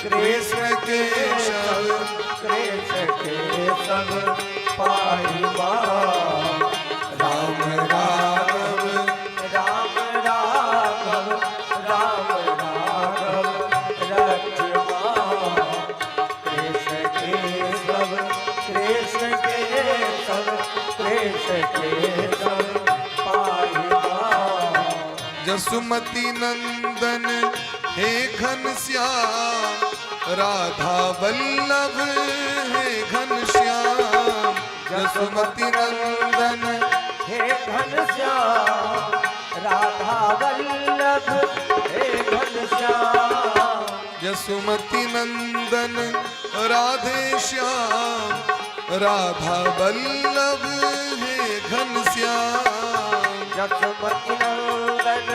कृष्ण केशव कृष्ण केशव पाहि माम। राम राघव राम राघव राम राघव रक्षमाम। कृष्ण केशव कृष्ण केशव कृष्ण केशव पाहि माम। जसुमति नंदन हे घन श्याम, राधा वल्लभ हे घन श्याम। जसुमति नंदन हे घनश्याम, राधा वल्लभ हे घनश्याम। जसुमति नंदन राधे श्याम, राधा वल्लभ हे घन श्याम। जसुमति नंदन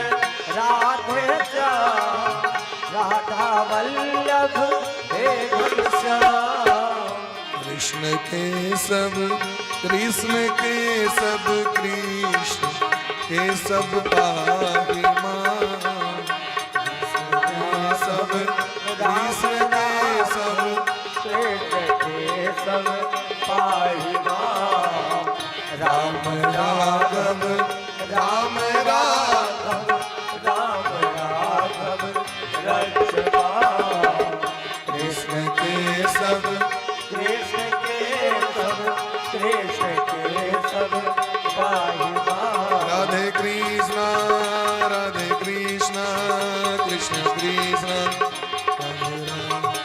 राधे श्याम, राधा वल्लभ हे घनश्याम। कृष्ण केशव कृष्ण केशव कृष्ण केशव पाहि माम। केशव कृष्ण केशव कृष्ण केशव पाहि माम। राम राघव राम राघव राम राघव रक्षमाम। कृष्ण केशव कृष्ण केशव कृष्ण केशव पाहि माम। राधे कृष्णा राधे कृष्णा कृष्ण कृष्ण राधे राधे।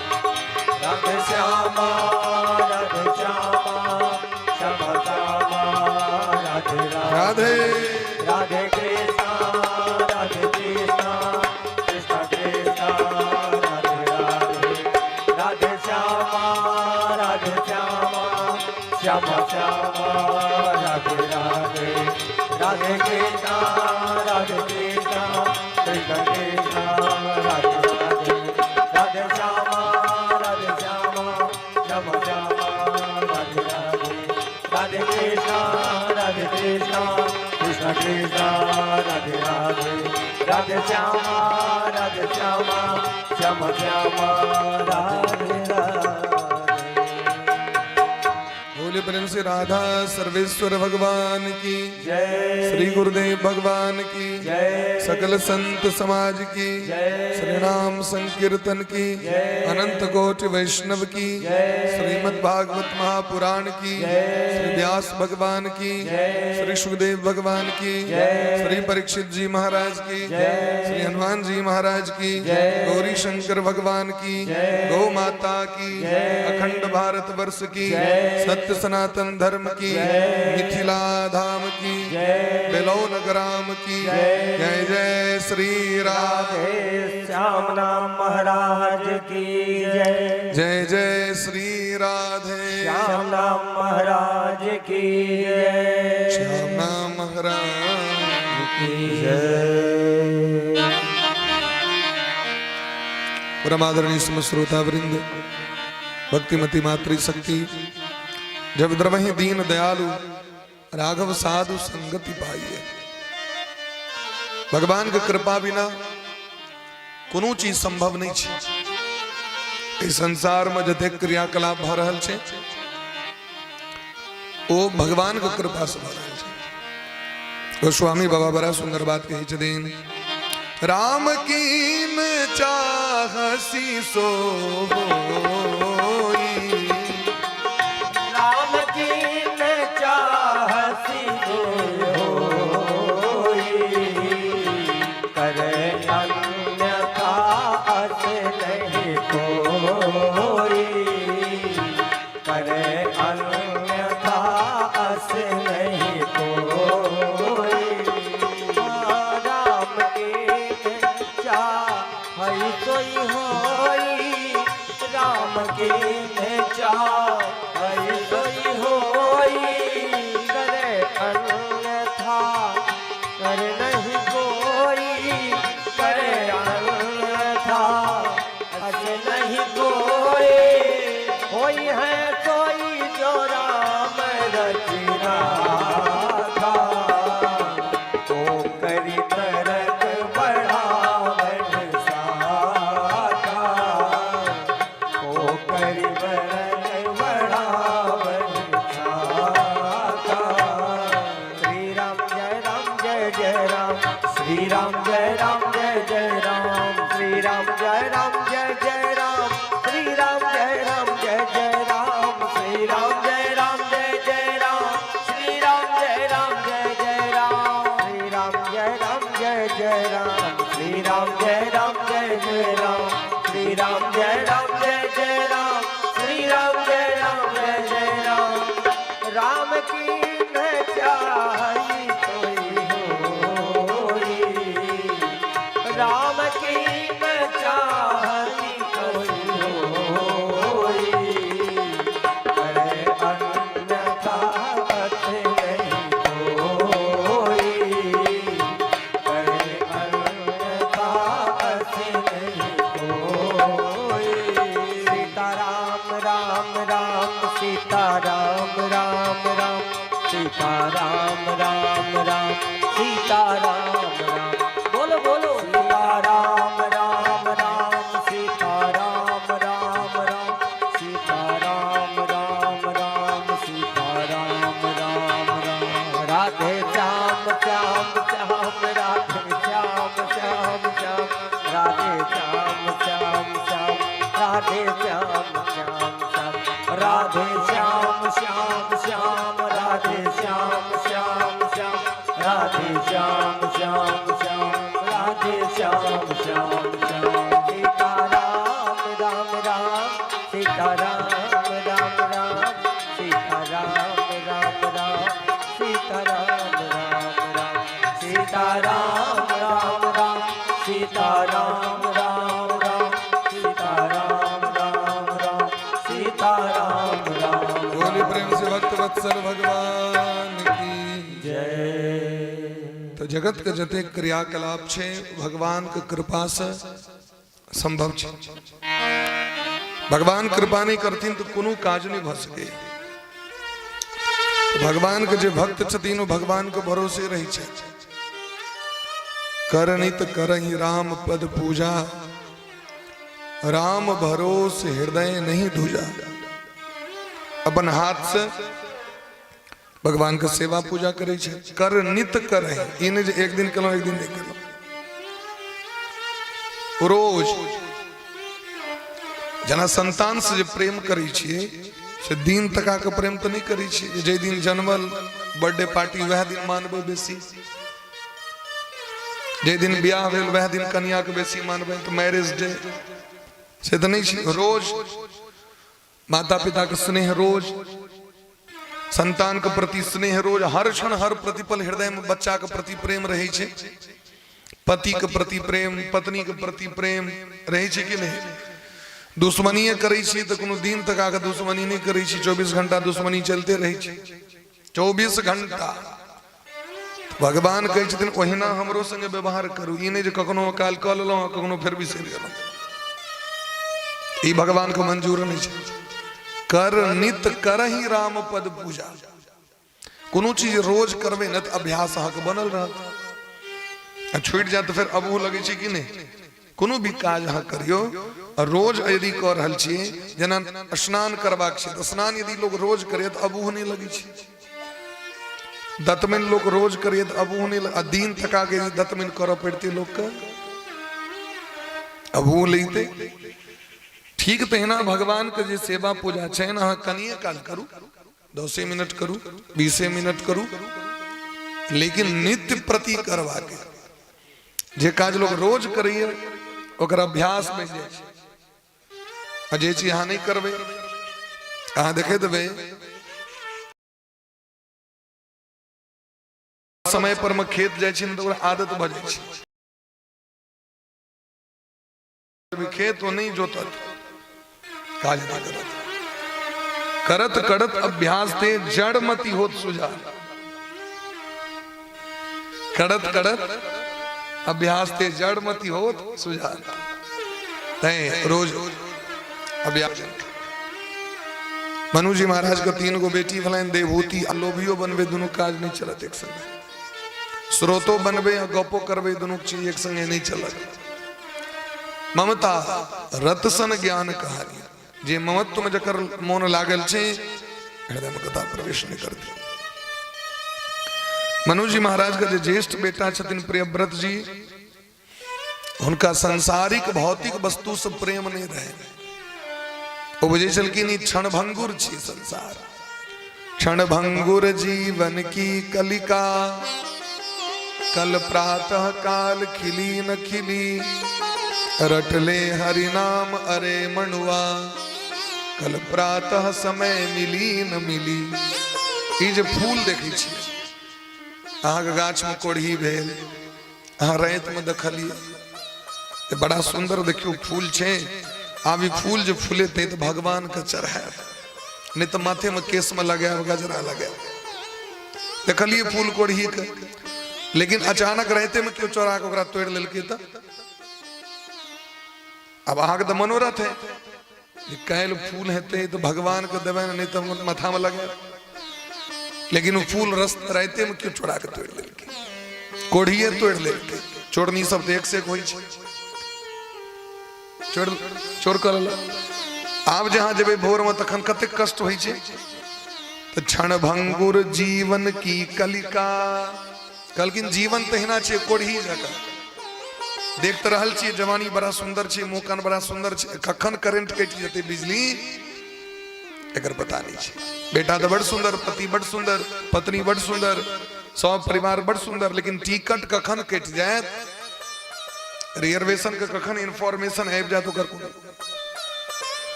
राधे श्यामा राधे श्यामा श्याम श्यामा राधे राधे। राधे राधे कृष्णा राधे कृष्णा कृष्ण कृष्णा राधे राधे। राधे श्यामा राधे श्यामा श्याम श्यामा राधे राधे। राधे कृष्णा राधे कृष्णा कृष्ण कृष्णा राधे राधे। राधे श्यामा राधे श्यामा श्याम श्यामा राधे राधे। राधे कृष्णा राधे कृष्णा कृष्ण कृष्णा राधे राधे। राधे श्यामा राधे श्यामा श्याम श्यामा राधे राधे। बोले प्रेम से राधा सर्वेश्वर भगवान की जय। श्री गुरुदेव भगवान की जय। सकल संत समाज की जय। श्री नाम संकीर्तन की जय। अनंत कोटि वैष्णव की जय। श्रीमद् भागवत महापुराण की जय। श्री व्यास भगवान की जय। श्री सुखदेव भगवान की जय। श्री परीक्षित जी महाराज की जय। श्री हनुमान जी महाराज की जय। गौरी शंकर भगवान की जय। गौ माता की जय। अखंड भारत वर्ष की जय। सत्य सनातन धर्म की जय। मिथिला धाम की जय। बेलौन ग्राम की जय। जय जय श्री राम। राधे श्याम नाम महाराज की जय। जय जय श्री राधे। श्याम नाम महाराज की जय। श्याम नाम महाराज की जय। परमादरणीय श्रोता वृंद, भक्तिमती मातृशक्ति, जब द्रवहि दीन दयालु राघव साधु संगति पाई है। भगवान के कृपा बिना कोनो चीज संभव नहीं छै। एहि संसार में जतेक क्रियाकलाप भऽ रहल छै, ओ भगवान के कृपा से भऽ रहल छै। गोस्वामी बाबा बड़ा सुंदर बात कहै छथिन, राम कीन चाहसी सो होई। राम कीन चाहसी होई, करे अन्यथा अस नहीं कोई, करे अन्यथा अस नहीं कोई। राम कीन चाहई सोई होई, राम कीन चाहई सोई होई, करे अन्यथा कर नहीं कोई, करे अन्यथा अस नहीं कोई। होई है सोई जो राम रचि राखा, ओ करी तरक बढ़ावन साखा। राम की न चाही सोई होई, राम की न चाही सोई होई, करे अन्यथा अथ नहीं कोई, करे अन्यथा अथ नहीं कोई। सीता राम राम राम, सीता राम राम राम, सीता राम राम राम, सीता राम राम, बोलो बोलो सीता राम राम राम, सीता राम राम राम, सीता राम राम राम, सीता राम राम राम, राधे श्याम श्याम श्याम, राधे श्याम श्याम श्याम, राधे श्याम श्याम श्याम, राधे श्याम श्याम श्याम, राधे श्याम श्याम श्याम, राधे श्याम श्याम श्याम, राधे श्याम श्याम श्याम, राधे श्याम श्याम श्याम, सीता राम राम राम, सीता राम राम राम, सीता राम राम राम, सीता राम राम राम, सीता राम राम राम, सीता राम राम राम, सीता राम राम राम, सीता राम राम। बोली प्रेम से भक्त वत्सल भगवान की जय। तो जगत के जते क्रियाकलाप छे भगवान के कृपा से संभव छे। भगवान कृपा नहीं करथिन तो कोनो काज नहीं भ सके। तो भगवान के जे भक्त छथिन ओ भगवान के भरोसे रही छे। करनित करहि राम पद पूजा, राम भरोसे हृदय नहीं दूजा। अपन हाथ से भगवान के सेवा पूजा करे छे। कर नित करहि, ई नहीं जे एक दिन केलहुं एक दिन नहीं केलहुं, रोज। जेना संतान से जे प्रेम करै छियै से दिन तका के प्रेम तो नहीं करै छियै। जे दिन जन्मल बर्थडे पार्टी वएह दिन मानबै बेसी, जे दिन ब्याह भेल वएह दिन कनिया के बेसी मानबै, तो मैरिज डे से तो नहीं छै। रोज माता पिता के स्नेह, रोज संतान के प्रति स्नेह, रोज हर क्षण हर प्रतिपल हृदय में बच्चा के प्रति प्रेम रहे छै, पति के प्रति प्रेम, पत्नी के प्रति प्रेम रहे छै कि नहीं। दुश्मनीये करै छी तऽ कोनो दिन तक आके दुश्मनी नहीं करै छी, 24 घंटा दुश्मनी चलते रहै छै, 24 घंटा। भगवान कहै छथिन ओहिना हमरो संगे व्यवहार करू, ई नहि जे कखनो काल कऽ लेलहुँ आ कखनो फेर बिसरि गेलहुँ, ई भगवान के मंजूर नहि छै। कर नित करहि राम पद पूजा। कोनो चीज रोज करबै ने तऽ अभ्यास अहाँके बनल रहत, आ छुटि जायत तऽ फेर अबूह लगै छै कि नहि। कोनो भी काज अहाँ करियौ आ रोज यदि कऽ रहल छियै, जेना स्नान करबाक छै तऽ स्नान यदि लोग रोज करे तऽ अबूह नहि लगै छै। दतमनि लोक रोज करे तऽ अबूह नहि, आ दिन तका के यदि दतमनि करऽ पड़तै लोकके अबूह लैते। ठीक तहिना भगवान के जे सेवा पूजा छै ने, अहाँ कनिए काल करू, 10 मिनट करू, 20 मिनट करू, लेकिन नित्य प्रति करबाके। जे काज लोग रोज करैए ओकर अभ्यास बनि जाइ छै, आ जे चीज अहाँ नहि करबै, अहाँ देखे देबै समय पर में खेत जाइ छै ने तऽ ओकरा आदत भऽ जाइ छै, खेत ओ नहीं जोतत, काज ना करत, करत करत अभ्यास ते जड़ मति होत सुझा। करत करत अभ्यास ते जड़ मति होत सुझा। तैं रोज अभ्यास। मनु जी महाराज के 3 गो बेटी भेलनि, देवहूति आ लोभियो बनबे, दुनू काज नहीं चलत एक संगे। स्रोतो बनबे आ गपो करबे, दुनू चीज एक संगे नहीं चलत। ममता रत सन ज्ञान कहानी, जे ममत्व में जकर मोन लागल छै हृदय में कथा प्रवेश नहीं करती। मनु जी महाराज के जे ज्येष्ठ बेटा छथिन प्रियव्रत जी, हुनका सांसारिक भौतिक वस्तु से प्रेम नहीं रहे। ओ बुझै छलखिन ई क्षणभंगुर छी संसार, क्षणभंगुर जीवन की कलिका, कल प्रातः काल खिली न खिली, रटले हरि नाम अरे मनुआ, कल प्रातः समय मिली न मिली। ई जे फूल देखै छियै, अहाँके गाछमे कोढ़ी भेल, अहाँ रातिमे देखलियै, बड़ा सुन्दर देखियौ फूल छै। आब ई फूल जे फूलेतै तऽ भगवानके चढ़ायब, नहि तऽ माथेमे केशमे लगायब, गजरा लगायब। देखलियै फूल कोढ़ीके, लेकिन अचानक रातिमे केओ चोरा कऽ ओकरा तोड़ि लेलकै, तऽ आब अहाँके तऽ मनोरथ है जे काल्हि फूल हेतै तऽ भगवानके देबनि, नहि तऽ माथामे लगायब। लेकिन ओ फूल रस रातिमे केओ चोरा कऽ तोड़ि लेलकै, कोढ़िए तोड़ि लेलकै। चोरनी सब तऽ एक से एक होइ छै, चोर चोर कऽ लेलक। आब जे अहाँ जेबै भोरमे तखन कतेक कष्ट होइ छै। तऽ क्षण भंगुर जीवन की कलिका, कहलखिन जीवन तहिना छै कोढ़ी जकाँ। देख तऽ रहल छियै जवानी बड़ा सुन्दर छै, मुँह कान बड़ा सुन्दर छै, कखन करेंट कटि जेतै बिजली एकर पता नहि छै। बेटा तऽ बड़ सुन्दर, पति बड़ सुन्दर, पत्नी बड़ सुन्दर, सब परिवार बड़ सुन्दर, लेकिन टिकट कखन कटि जायत, रिजर्वेशन के कखन इन्फॉर्मेशन आबि जायत ओकर कोनो।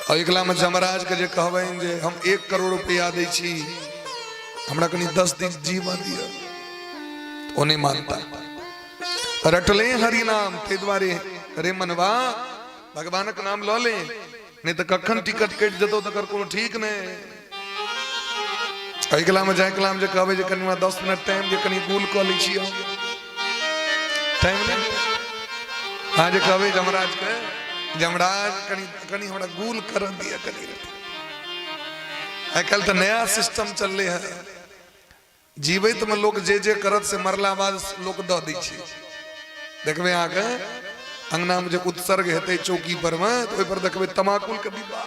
आ एकलामे जमराज के जे कहबनि जे हम 1 करोड़ रुपया दै छी, हमरा कनि 10 दिन जीवन दिअ, ओ नहि मानता। रटले हरि नाम, ताहि दुआरे रे मनवा भगवानक नाम लऽ ले, नहि तऽ कखन टिकट कटि जेतौ तकर कोनो ठीक नहि। एहि कलामे जाय कलामे जे कहबै जे कनि हमरा 10 मिनट टाइम जे कनि गुल कऽ लै छी हम, टाइम नहि। अहाँ जे कहबै जमराजके, जमराज कनि कनि हमरा गुल करऽ दिअ कनि। आइ काल्हि तऽ नया सिस्टम चललै है, जीवैतमे लोक जे जे करत से मरला बाद लोक दऽ दै छै। देखबै अहाँके अंगनामे जे उत्सर्ग हेतै चौकी पर मे, तऽ ओहि पर देखबै तमाकुल के डिब्बा,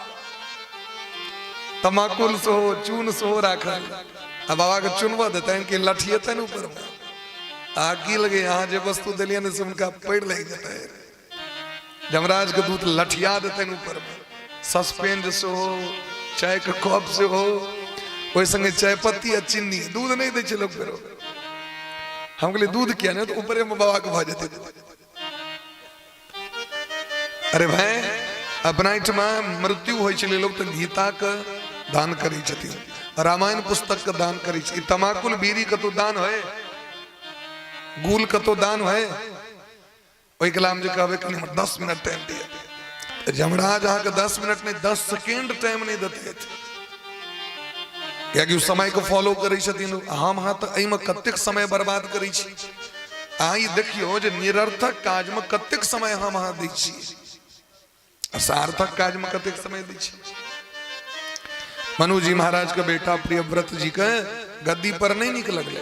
तमाकुल सेहो चून सेहो राखल, आ बाबा के चुनबऽ देतनि कि लठियेतनि ऊपर मे। आ की लगे अहाँ जे वस्तु देलियनि से हुनका पैर लागि जेतै। यमराज के दूत लठिया देतनि ऊपर मे, सस्पेंड सेहो, चाय के कप सेहो, ओहि संगे चाय पत्ती आ चीनी। दूध नहि दै छै लोक फेरो। हम कहलियै दूध किया नहि, तऽ ऊपरे मे बाबा के भऽ जेतै। अरे भाई, अपना एहिठमा मृत्यु होइ छलै, लोक तऽ गीता के दान करै छथिन, रामायण पुस्तक के दान करै छै। तमाकुल बीड़ी कतौ दान होय, गुल कतौ दान होय? ओहि कलाम जे कहबै कनि हमर 10 मिनट टाइम दिअ, तऽ यमराज अहाँके 10 मिनट नहि 10 सेकेंड टाइम नहि देतै, कियाकि ओ समयके फॉलो करै छथिन। हम अहाँ तऽ एहिमे कतेक समय बर्बाद करै छी। अहाँ ई देखियौ जे निरर्थक काजमे कतेक समय हम अहाँ दै छी, आ सार्थक काजमे कतेक समय दै छी। मनु जी महाराज के बेटा प्रियव्रत जी के गद्दी पर नहीं निक लगले,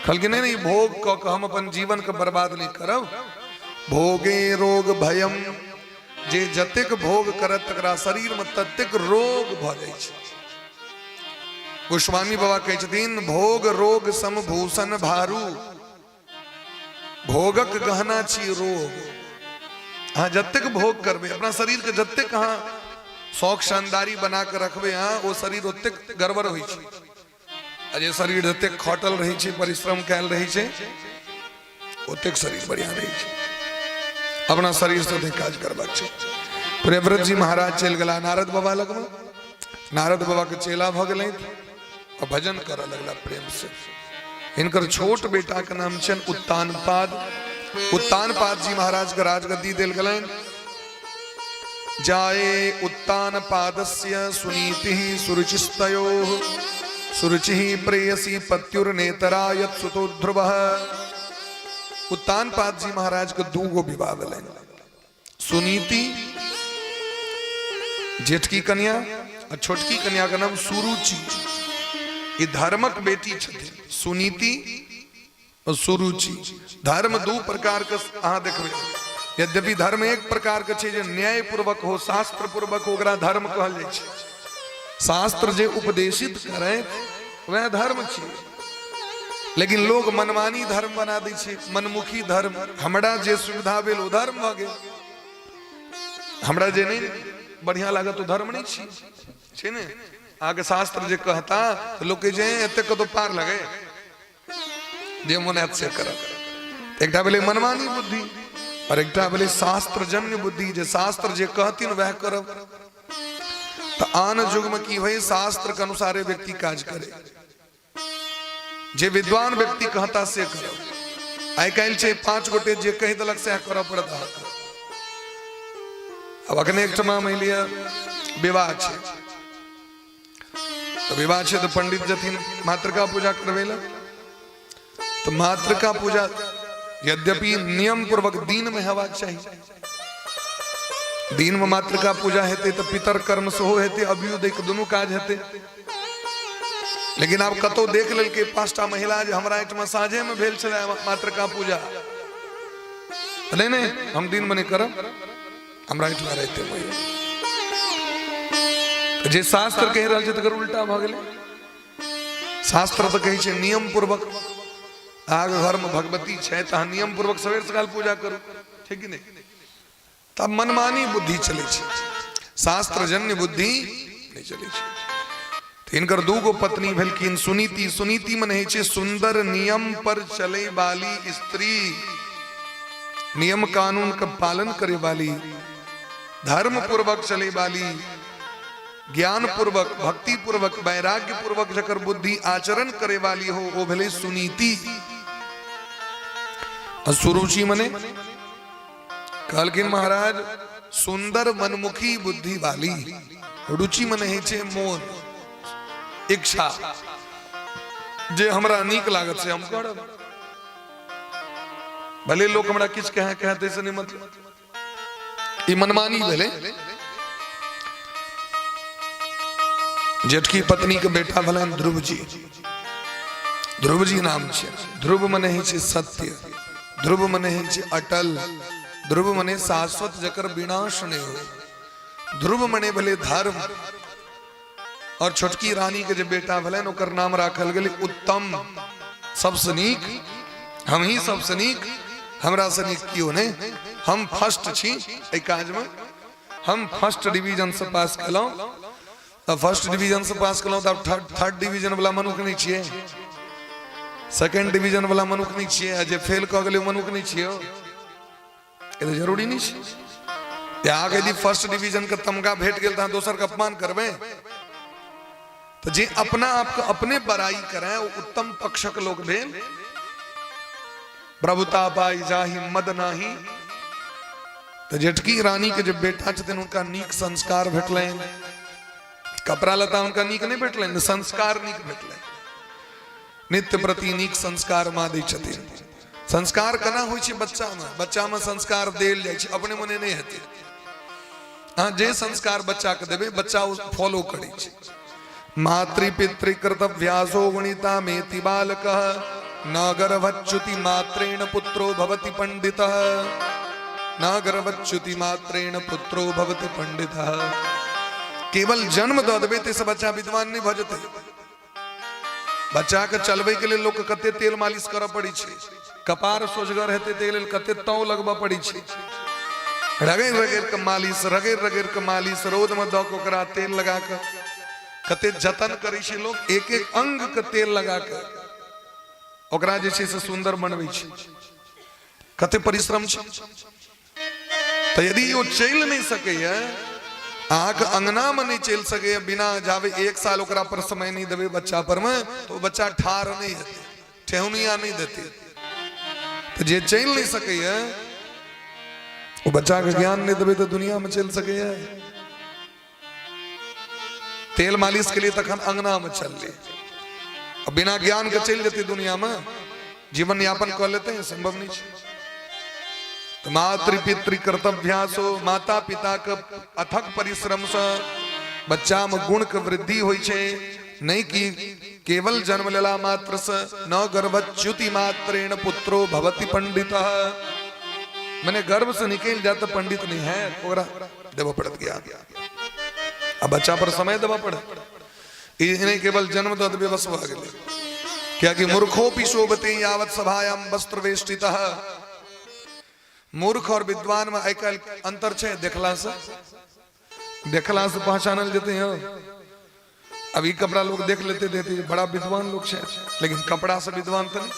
कहलखिन नहीं नहीं, भोग कऽ के हम अपन जीवन के बर्बाद नहीं करब। भोगे रोग भयम, जे जतेक भोग करत तकरा शरीर में ततेक रोग भऽ जाइ छै। गोस्वामी बाबा कहै छथिन भोग रोग सम भूषण भारू, भोगक गहना छी रोग। अहाँ जतेक भोग करबै, अपना शरीर के जतेक अहाँ शौक शानदारी बना के रखबै अहाँ, ओ शरीर ओतेक गड़बड़ होइ छै। आ जे शरीर जतेक खटल रहै छै, परिश्रम कयल रहै छै, ओतेक शरीर बढ़िया रहै छै। अपना शरीर से ओतेक काज करबाक छै। प्रियव्रत जी महाराज चलि गेला नारद बाबा लगमे, नारद बाबा के चेला भऽ गेलथि आ भजन करऽ लगला प्रेम से। हिनकर छोट बेटा के नाम छनि उत्तानपाद। उत्तानपाद जी महाराज के राजगद्दी देल गेलनि। जाए उत्तानपादस्य सुनीति सुरुचिस्तयो सुरुचि प्रेयसी पत्युर्नेतरा यत् सुतो ध्रुवः। उत्तानपाद जी महाराज के दू गो विवाह भेलनि, सुनीति जेठकी कन्या आ छोटकी कन्या के नाम सुरुचि। ई धर्मक बेटी छथिन सुनीति और सुरुचि। धर्म दू प्रकार के अहाँ देखबै, यद्यपि धर्म एक प्रकार के छै जे न्याय पूर्वक हो, शास्त्र पूर्वक हो, ओकरा धर्म कहल जाइ छै। शास्त्र जे उपदेशित करे वह धर्म छियै। लेकिन लोग मनमानी धर्म बना दै छै, मनमुखी धर्म। हमरा जे सुविधा भेल ओ धर्म भऽ गेल, हमरा जे नहि बढ़िया लागत ओ धर्म नहि छी, छै ने? अहाँके शास्त्र जे कहता तऽ लोक कहै छै एते कतौ पार लगे, जे मोन हैत से करब। एकटा भेलै मनमानी बुद्धि और एकटा भेलै शास्त्रजन्य बुद्धि, जे शास्त्र जे कहथिन वएह करब। तऽ आन युग में की होइ, शास्त्र के अनुसारे व्यक्ति काज करे। जे विद्वान व्यक्ति कहता से करब। आइ काल्हि छै 5 गोटे जे कहि देलक सएह करऽ पड़त अहाँके। आब अखने एकठमा मानि लिअ विवाह छै, तऽ विवाह छै तऽ पंडित जथिन मातृका पूजा करबै लए, तऽ मातृका पूजा यद्यपि नियम पूर्वक दिन में हेबाक चाही, दिन में मातृका पूजा हेतै तऽ पितर कर्म सेहो हेतै, अभ्युदय के दुनू काज हेतै। लेकिन आब कतौ देख लेलकै 5टा महिला जे हमरा एहिठमा साँझे में भेल छलै मातृका पूजा, नहि नहि हम दिन में नहि करब, हमरा एहिठमा रातिमे होइए। जे शास्त्र कहि रहल छै तकर उल्टा भऽ गेलै। शास्त्र तऽ कहै छै नियम पूर्वक, अहाँके घरमे भगवती छै तऽ अहाँ नियम पूर्वक सवेर सकाल पूजा करू, ठीक कि नहि? तब मनमानी बुद्धि चलै छै, शास्त्रजन्य बुद्धि नहि चलै छै। हिनकर 2 गो पत्नी भेलखिन, सुनीति। सुनीति मने होइ छै सुंदर नियम पर चलै वाली स्त्री, नियम कानून के पालन करे वाली, धर्म पूर्वक चले वाली, ज्ञान पूर्वक, भक्ति पूर्वक, वैराग्य पूर्वक जकर बुद्धि आचरण करे वाली हो, वो भेलै सुनीति। और सुरुचि मने कहलखिन महाराज सुंदर मनमुखी बुद्धि वाली। रुचि मने होइ छै मोन, इच्छा, जे हमरा नीक लागत से हम करब, भले लोक हमरा किछु कहे कहे ताहिसँ नहि मतलब। ई मनमानी भेलै। जेठकी पत्नी के बेटा भेलनि ध्रुव जी। ध्रुव जी नाम छै। ध्रुव मने होइ छै सत्य, ध्रुव मने होइ छै अटल, ध्रुव मने शाश्वत जकर विनाश नहि हो, ध्रुव मने भेलै धर्म। और छोटकी रानी के जे बेटा भेलनि ओकर नाम राखल गेलै उत्तम, सबसे नीक, हम ही सबसे नीक, हमरा से नीक केओ नहि, हम फर्स्ट छी एहि काजमे, हम फर्स्ट डिवीजन से पास केलहुँ। तऽ फर्स्ट डिवीजन से पास केलहुँ तऽ आब थर्ड डिवीजन वाला मनुख नहि छियै, सेकेंड डिवीजन वाला मनुख नहि छियै, आ जे फेल कऽ गेलै ओ मनुख नहि छियै। ई तऽ जरूरी नहि छै जे अहाँके यदि फर्स्ट डिवीजन के तमगा भेट गेल तऽ अहाँ दोसर के अपमान करबै। तऽ जे अपना आपके अपने बड़ाई करे ओ उत्तम पक्षक लोक भेल। प्रभुता पाई जाहि मद नाही। तऽ जेठकी रानी के जे बेटा छथिन हुनका नीक संस्कार भेटलनि, कपड़ा लत्ता हुनका नीक नहि भेटलनि, संस्कार नीक भेटलनि। नित्य प्रति नीक संस्कार माँ दै छथिन। संस्कार केना होइ छै बच्चामे? बच्चामे संस्कार देल जाइ छै, अपने मने नहि हेतै। अहाँ जे संस्कार बच्चाके देबै बच्चा ओ फॉलो करै छै। मातृ पितृ कर्तव्यासो गुणिता मेति बालक न गर्भच्युति मात्रेण पुत्रो भवति पंडितः, न गर्भच्युति मात्रेण पुत्रो भवति पंडितः। केवल जन्म दऽ देबै ताहिसँ बच्चा विद्वान नहि भऽ जेतै। बच्चा के चलबै के लेल लोक के कते तेल मालिश करऽ पड़ै छै, कपार सोझगर हेतै ताहि लेल कते तौ लगबऽ पड़ै छै, रगड़ि रगड़ि के मालिश, रगड़ि रगड़ि के मालिश, रौद में दऽ के ओकरा तेल लगा के कते जतन करै छै लोक, एक एक अंग के तेल लगा के ओकरा जे छै से सुन्दर बनबै छै, कते परिश्रम छै। तऽ यदि ओ चलि नहि सकैए, अहाँके अंगनामे नहि चलि सकैए बिना जाबे 1 साल ओकरा पर समय नहि देबै बच्चा पर मे, तऽ ओ बच्चा ठाढ़ नहि हेतै, ठेहुनिया नहि देतै। तऽ जे चलि नहि सकैए ओ बच्चाके ज्ञान नहि देबै तऽ दुनियामे चलि सकैए? तेल मालिश के लिए तखन अंगना में चलले, अब बिना ज्ञान के चलि जेतै दुनिया में, जीवन यापन कऽ लेते हैं, संभव नहीं छै। तऽ मातृ पितृ कर्तव्यासो, माता पिता के अथक परिश्रम से बच्चा में गुण के वृद्धि होइ छै, नहीं कि केवल जन्म लेला मात्र से। न गर्भच्युति मात्रेण पुत्रो भवति पंडितः, मने गर्भ से निकलि जाए तऽ पंडित नहीं है, ओकरा देबऽ पड़त ज्ञान, आ बच्चा पर समय देबऽ पड़त। ई नहि केवल जन्म दऽ देबै बस भऽ गेलै। कियाकि मूर्खोपि शोभते यावत सभायाम वस्त्र वेष्टितः। मूर्ख और विद्वान में आइ काल्हि अंतर छै, देखला से, देखला से पहचानल जेतै। हँ, अब ई कपड़ा लोग देख लेते देते बड़ा विद्वान लोग छै, लेकिन कपड़ा से विद्वान तो नहीं।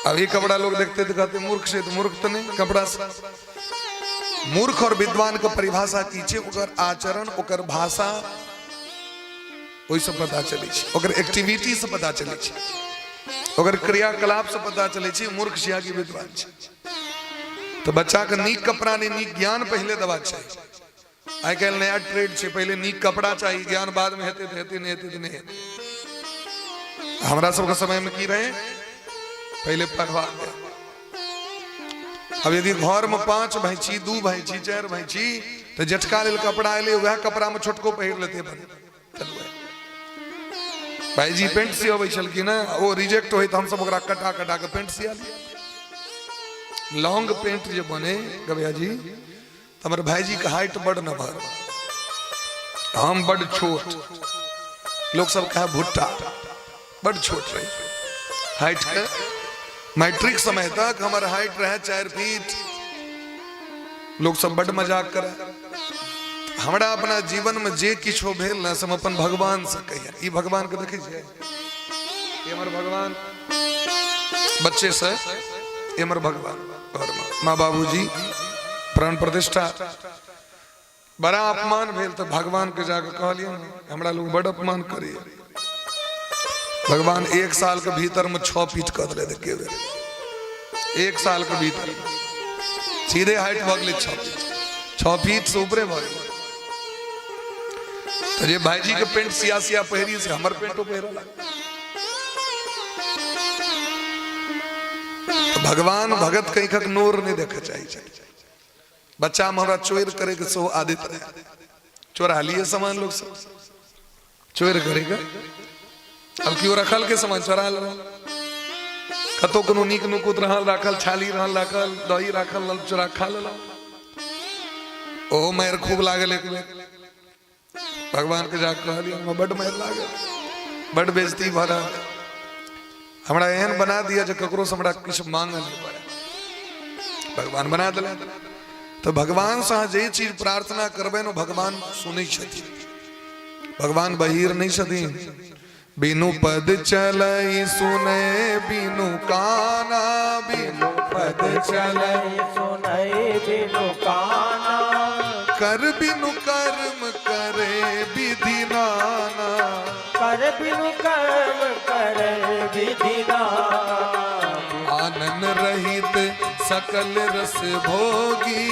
अब ई कपड़ा लोग देखते तो कहते मूर्ख से, तो मूर्ख तो नहीं कपड़ा से। मूर्ख और विद्वान के परिभाषा की छै? ओकर आचरण, ओकर भाषा, ओहिसँ पता चलै छै, ओकर एक्टिविटी से पता चलै छै। ओकर क्रियाकलाप से पता चलै छै मूर्ख छिया कि विद्वान छै। तऽ बच्चा के नीक कपड़ा नहि, नीक ज्ञान पहिले देबाक चाही। आइ काल्हि नया ट्रेड छै, पहिले नीक कपड़ा चाही, ज्ञान बाद में हेतै तऽ हेतै, नहि हेतै तऽ नहि हेतै। हमरा सबके समय में की रहे, पहिले पढ़वा दे। अब यदि घर में 5 भाई छी, 2 भाई छी, 4 भाई छी, तऽ जेठका लेल कपड़ा एलै, वएह कपड़ा में छोटको पहिर लेतै अपन। चलू भाईजी पेंट सियाबै छलखिन हँ, ओ रिजेक्ट होय तऽ हमसब ओकरा कटा कटा के पेंट सिया लियै। लॉन्ग पेंट जे बने गवैया जी, तऽ हमर भाईजी के हाइट बड नमहर, हम बड छोट, लोक सब कहे भुट्टा, बड छोट रही हाइट के। मैट्रिक समय तक हमर हाइट रहे 4 फीट, लोक सब बड मजाक करे। हमरा अपना जीवन में जे किछो भेल ने, से हम अपन भगवान से कहिए। ई भगवान के देखै छियै, ई हमर भगवान, बच्चे से ई हमर भगवान, घर में माँ बाबूजी प्राण प्रतिष्ठा। बड़ा अपमान भेल तऽ भगवान के जाके कहलियै ने, हमरा लोग बड अपमान करिए। भगवान 1 साल के भीतर में 6 फीट कऽ देले एके बेर, 1 साल के भीतर सीधे हाइट भऽ गेलै 6 फीट, 6 फीट से ऊपरे भऽ गेलै। तऽ जे भाईजी के पेंट सिया सिया पहिरी से हमर पेंटो पहिरऽ लागल। तऽ भगवान भगत कैखक नोर नहि देखऽ चाहै छै। बच्चा में हमरा चोरि करे के सेहो आदत रहे, चोरा लिए सामान लोग सब चोरि करे के। अब केओ रखल के सामान चोरा लेलक, कतौ कोनो नीक नुकुत रहल राखल, छाली रहल राखल, दही राखल रहल, चोरा खा लेलक। ओहो मारि खूब लागल एक बेर। भगवान के जाके कहलियै, हमरा बड मारि लागल, बड बेइज्जती भऽ रहल, हमरा एहन बना दिया जे ककरो से हमरा किछु मांगऽ नहि पड़े। भगवान बना देलक। तऽ भगवान से अहाँ जे चीज प्रार्थना करबै ने, भगवान सुनै छथिन। भगवान बहिर नहि छथिन। बिनु पद चलई सुने बिनु काना, बिनु पद चलई सुने बिनु काना, कर बिनु कर्म करे विधि नाना, कर बिनु कर्म करे विधि नाना, आनन रहित सकल रस भोगी,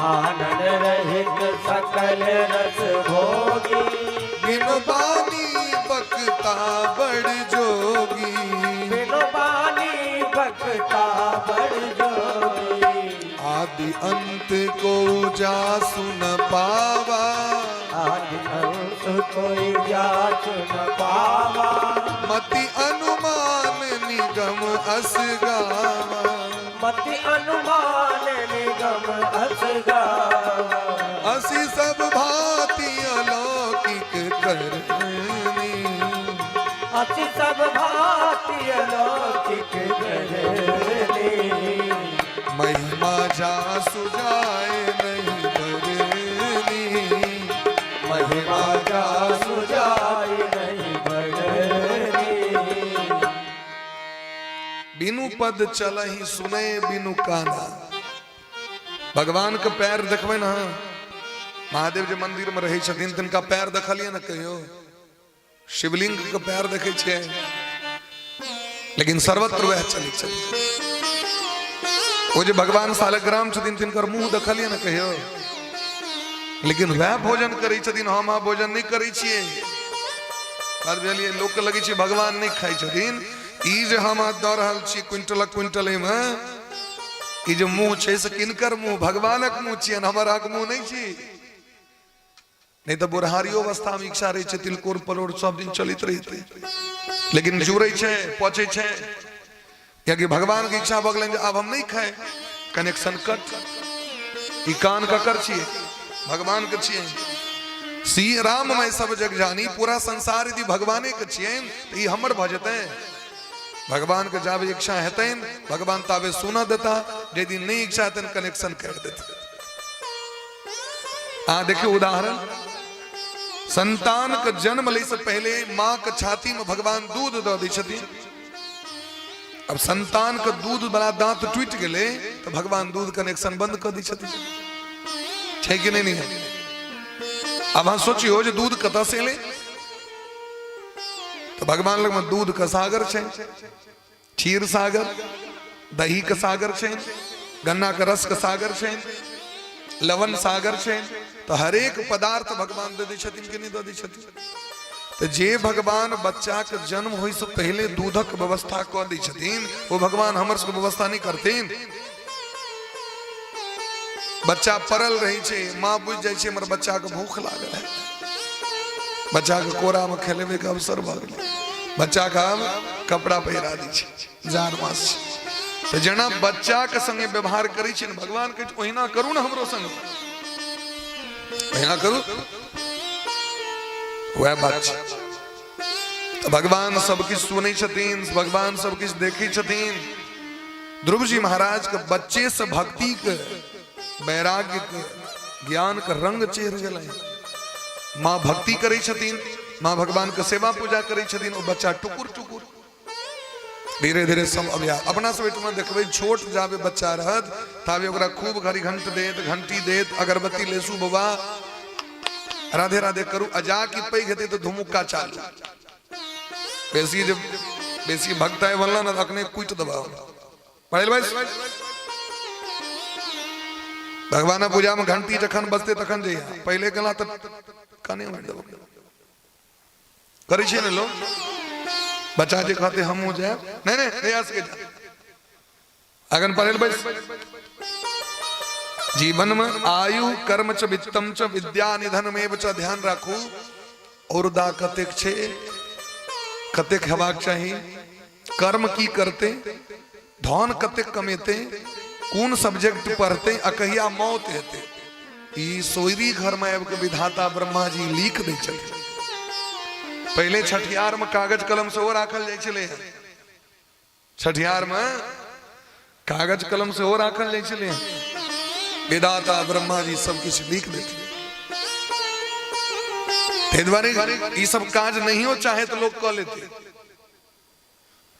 आनन रहित सकल रस भोगी, बिनु बानी बकता बड़ जोगी, बिनु बानी बकता बड़ जोगी, आदि अंत को जासु न पावा, आदि अंत कोई जासु न पावा, मति अनुमान निगम अस गावा, मति अनुमान निगम अस गावा, असी सब भांति अलौकिक करनी, असी सब भांति अलौकिक करनी, महिमा जासु जाए नहीं बरनी, महिमा जासु जाए नहीं बरनी। बिनु पद चलही सुने बिनु काना। भगवान के पैर देखबै ने, महादेव जे मंदिर में रहै छथिन तिनका पैर देखलियै ने कहियो? शिवलिंग के पैर देखै छियै, लेकिन सर्वत्र वएह चलै छथिन। ओ जे भगवान सालग्राम छथिन तिनकर मुंह देखलियै ने कहियो? लेकिन वएह भोजन करै छथिन, हम अहाँ भोजन नहि करै छियै। बात बुझलियै? लोक के लगै छै भगवान नहि खाइ छथिन। ई जे हम अहाँ दऽ रहल छी क्विंटलक क्विंटल, एहिमे ई जे मुंह छै से किनकर मुंह? भगवानक मुंह छियनि, हमर अहाँके मुंह नहि छी। नहीं तो बुढ़ारियो अवस्था में इच्छा रहे छै तिलकोर परोड़ सब दिन चलैत रहितै, लेकिन जुड़ै छै, पचै छै, कियाकि भगवान के इच्छा भऽ गेलनि जे आब हम नहि खाए, कनेक्शन कट। ई कान ककर छियै? भगवान के छियै। श्री राम मैं सब जग जानी, पूरा संसार यदि भगवाने के छियनि तऽ ई हमर भऽ जेतै। भगवान के जाबे इच्छा हेतनि भगवान ताबे सुनऽ देता, जे दिन नहीं इच्छा हेतनि कनेक्शन काटि देतै। अहाँ देखियौ उदाहरण, संतान के जन्म लै से पहले माँ के छाती में भगवान दूध दऽ दै छथिन। अब संतान के दूध वाला दांत टूटि गेलै तऽ भगवान दूध कनेक्शन बंद कऽ दै छथिन, छै कि नहीं? नहीं। अब अहाँ सोचियो जे दूध कतऽ से एलै? तऽ भगवान लगमे दूध के सागर छै, क्षीर सागर, दही के सागर छै, गन्ना के रस के सागर छै, लवण सागर छै। तऽ हरेक पदार्थ भगवान दऽ दै छथिन कि नहि दऽ दै छथिन? तऽ जे भगवान बच्चा के जन्म होय से पहले दूधक व्यवस्था कऽ दै छथिन, ओ भगवान हमर सबके व्यवस्था नहि करथिन? बच्चा पड़ल रहै छै, माँ बुझि जाइ छै हमर बच्चा के भूख लागल है, बच्चा के कोरा में खेलेबे के अवसर भऽ गेलै, बच्चा के आब कपड़ा पहिरा दै छै, जाड़ मास छै। तऽ जेना बच्चा के संगे व्यवहार करै छै ने भगवान कहै छै ओहिना करू ने हमरो संगे, ओहिना करू। वएह बात छै। तऽ भगवान सबकिछु सुनै छथिन, भगवान सबकिछु देखै छथिन। ध्रुव जी महाराज के बच्चे से भक्ति के, वैराग्य के, ज्ञान के रंग चढ़ि गेलै। माँ भक्ति करै छथिन, माँ भगवान के सेवा पूजा करै छथिन, ओ बच्चा टुकुर टुकुर धीरे धीरे सब अभ्यास। अपना सब एहिठमा देखबै, छोट जाबे बच्चा रहत ताबे ओकरा खूब घड़ी घंट देत, घंटी देत, अगरबत्ती लेसू बाबा, राधे राधे करू। आ जा कि पैघ हेतै तऽ धुमुक्का चालू। बेसी जे बेसी भक्ताय बनला ने, अखने कुटि देबा। पढ़ल भाई, भगवान पूजा में घंटी जखन बजते तखन जइया, पहिले गेला तऽ कने मारि देबो। करै छै ने लोग? बच्चा जे कहते हमहूँ जायब, नहीं नहीं नहीं आ सके जा। अगन पढ़ल बैस। जीवन में आयु कर्म च वित्तम च विद्या निधन में च, ध्यान राखू। औरदा कतेक छै, कतेक हेबाक चाही, कर्म की करते, धन कतेक कमेते, कोन सब्जेक्ट पढ़ते आ कहिया मौत हेतै, ई सोयरी घर में आबि के विधाता ब्रह्मा जी लिख दै छथिन। पहिले छठियार में कागज कलम सेहो राखल जाइ छलै। छठियार में कागज कलम सेहो राखल जाइ छलै। विधाता ब्रह्मा जी सब किछु लिख देथिन। ताहि दुआरे ई सब काज नहियो चाहे तऽ लोक कऽ लेते।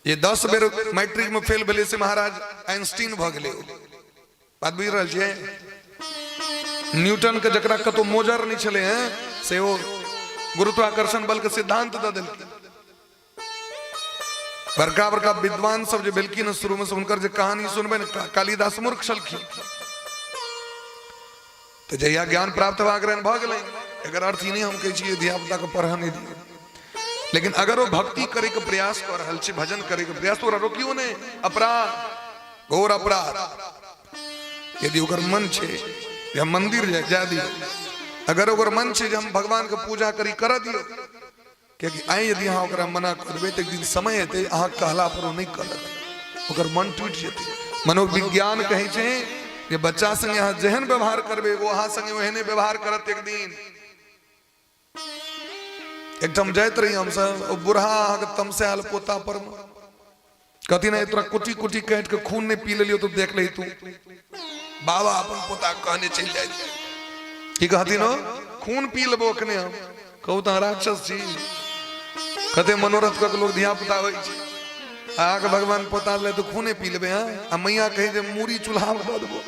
जे 10 बेर मैट्रिक में फेल भेलै से महाराज आइंस्टीन भऽ गेलै। बात बुझि रहल छियै? न्यूटन के जकरा कतौ मोजर नहि छलै हैं, से ओ गुरुत्वाकर्षण बल के सिद्धांत दऽ देलखिन। बड़का बड़का विद्वान सब जे भेलखिन शुरू में, से हुनकर जे कहानी सुनबै ने, कालिदास मूर्ख छलखिन, तऽ जहिया ज्ञान प्राप्त हेबाक रहनि भऽ गेलै। एकर अर्थ ई नहि हम कहै छियै धिया पुता के पढ़ऽ नहि दियौ, लेकिन अगर ओ भक्ति करे के प्रयास कऽ रहल छै, भजन करे के प्रयास, तो ओकरा रोकियो नहि, अपराध, घोर अपराध। यदि ओकर मन छै जे हम मंदिर जाय, जाय दियौ। अगर ओकर मन छै जे हम भगवान के पूजा करी, करऽ दियौ। कियाकि आइ यदि अहाँ ओकरा मना कऽ देबै तऽ एक दिन समय एतै, अहाँ कहला पर ओ नहि करत, ओकर मन टूटि जेतै। मनोविज्ञान कहै छै जे बच्चा संगे अहाँ जेहन व्यवहार करबै, ओ अहाँ संगे ओहने व्यवहार करत। एक दिन एकठाम जाइत रही हमसब, ओ बूढ़ा अहाँके तमसायल पोता पर, कहती ने तोरा कुटी कुटी काटि के खून नहीं पी लेलियो तो देख ले तू। बाबा अपन पोता कहने चलि जाइ, की कहती नो, खून पी लेबो अखने हम। कहू तऽ राक्षस छी, कते मनोरथ कऽ के लोग धिया पुता होइ छै। अहाँके भगवान पोता ले तऽ खूने पी लेबै। हँ, आ मैया कहै जे मूड़ी चूल्हा मे दऽ देबो।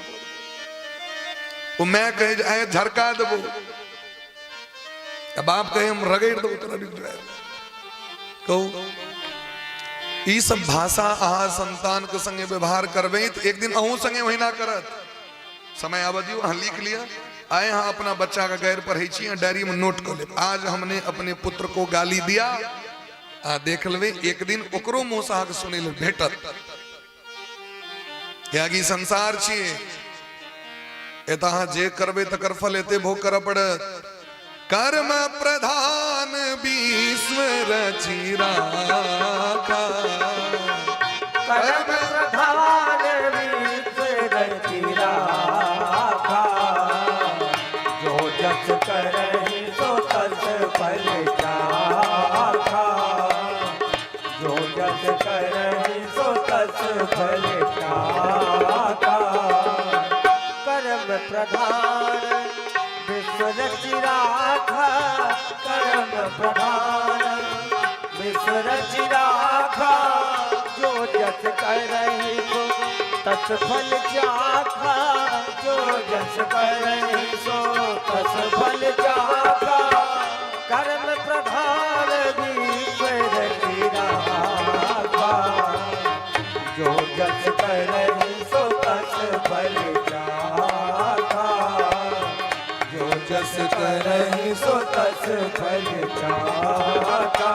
ओ my कहै जे आइ झरका देबो। आ बाप कहे हम रगड़ि देबो तोरा, रुकि जाए। कहू, ई सब भाषा अहाँ संतान के संगे व्यवहार करबै तऽ एक दिन अहूँ संगे ओहिना करत। समय आबऽ दियौ। अहाँ लिख लिअ, आइ अहाँ अपना बच्चा के गैर पढ़ै छी, अहाँ डायरी में नोट कऽ लेब, आज हमने अपने पुत्र को गाली दिया। आ देख लेबै, एक दिन ओकरो मुँह से अहाँके सुनै लए भेटत। कियाकि संसार छियै, एतऽ अहाँ जे करबै तकर फल एते भोग करऽ पड़त। कर्म प्रधान विश्व रचि राखा, कर्म प्रधान विश्व रचि राखा, जो जस करहि सो तस फल चाखा, जो जस करहि सो तस फल चाखा। कर्म प्रधान विश्व रचि राखा, कर्म प्रधान विश्व रचि राखा, जो जस करहि सो तस फल चाखा, जो जस करहि सो तस फल चाखा। कर्म प्रधान विश्व रखी राखा, जो जस करहि सो तस फल चाखा, जो जस करहि सो तस फल चाखा।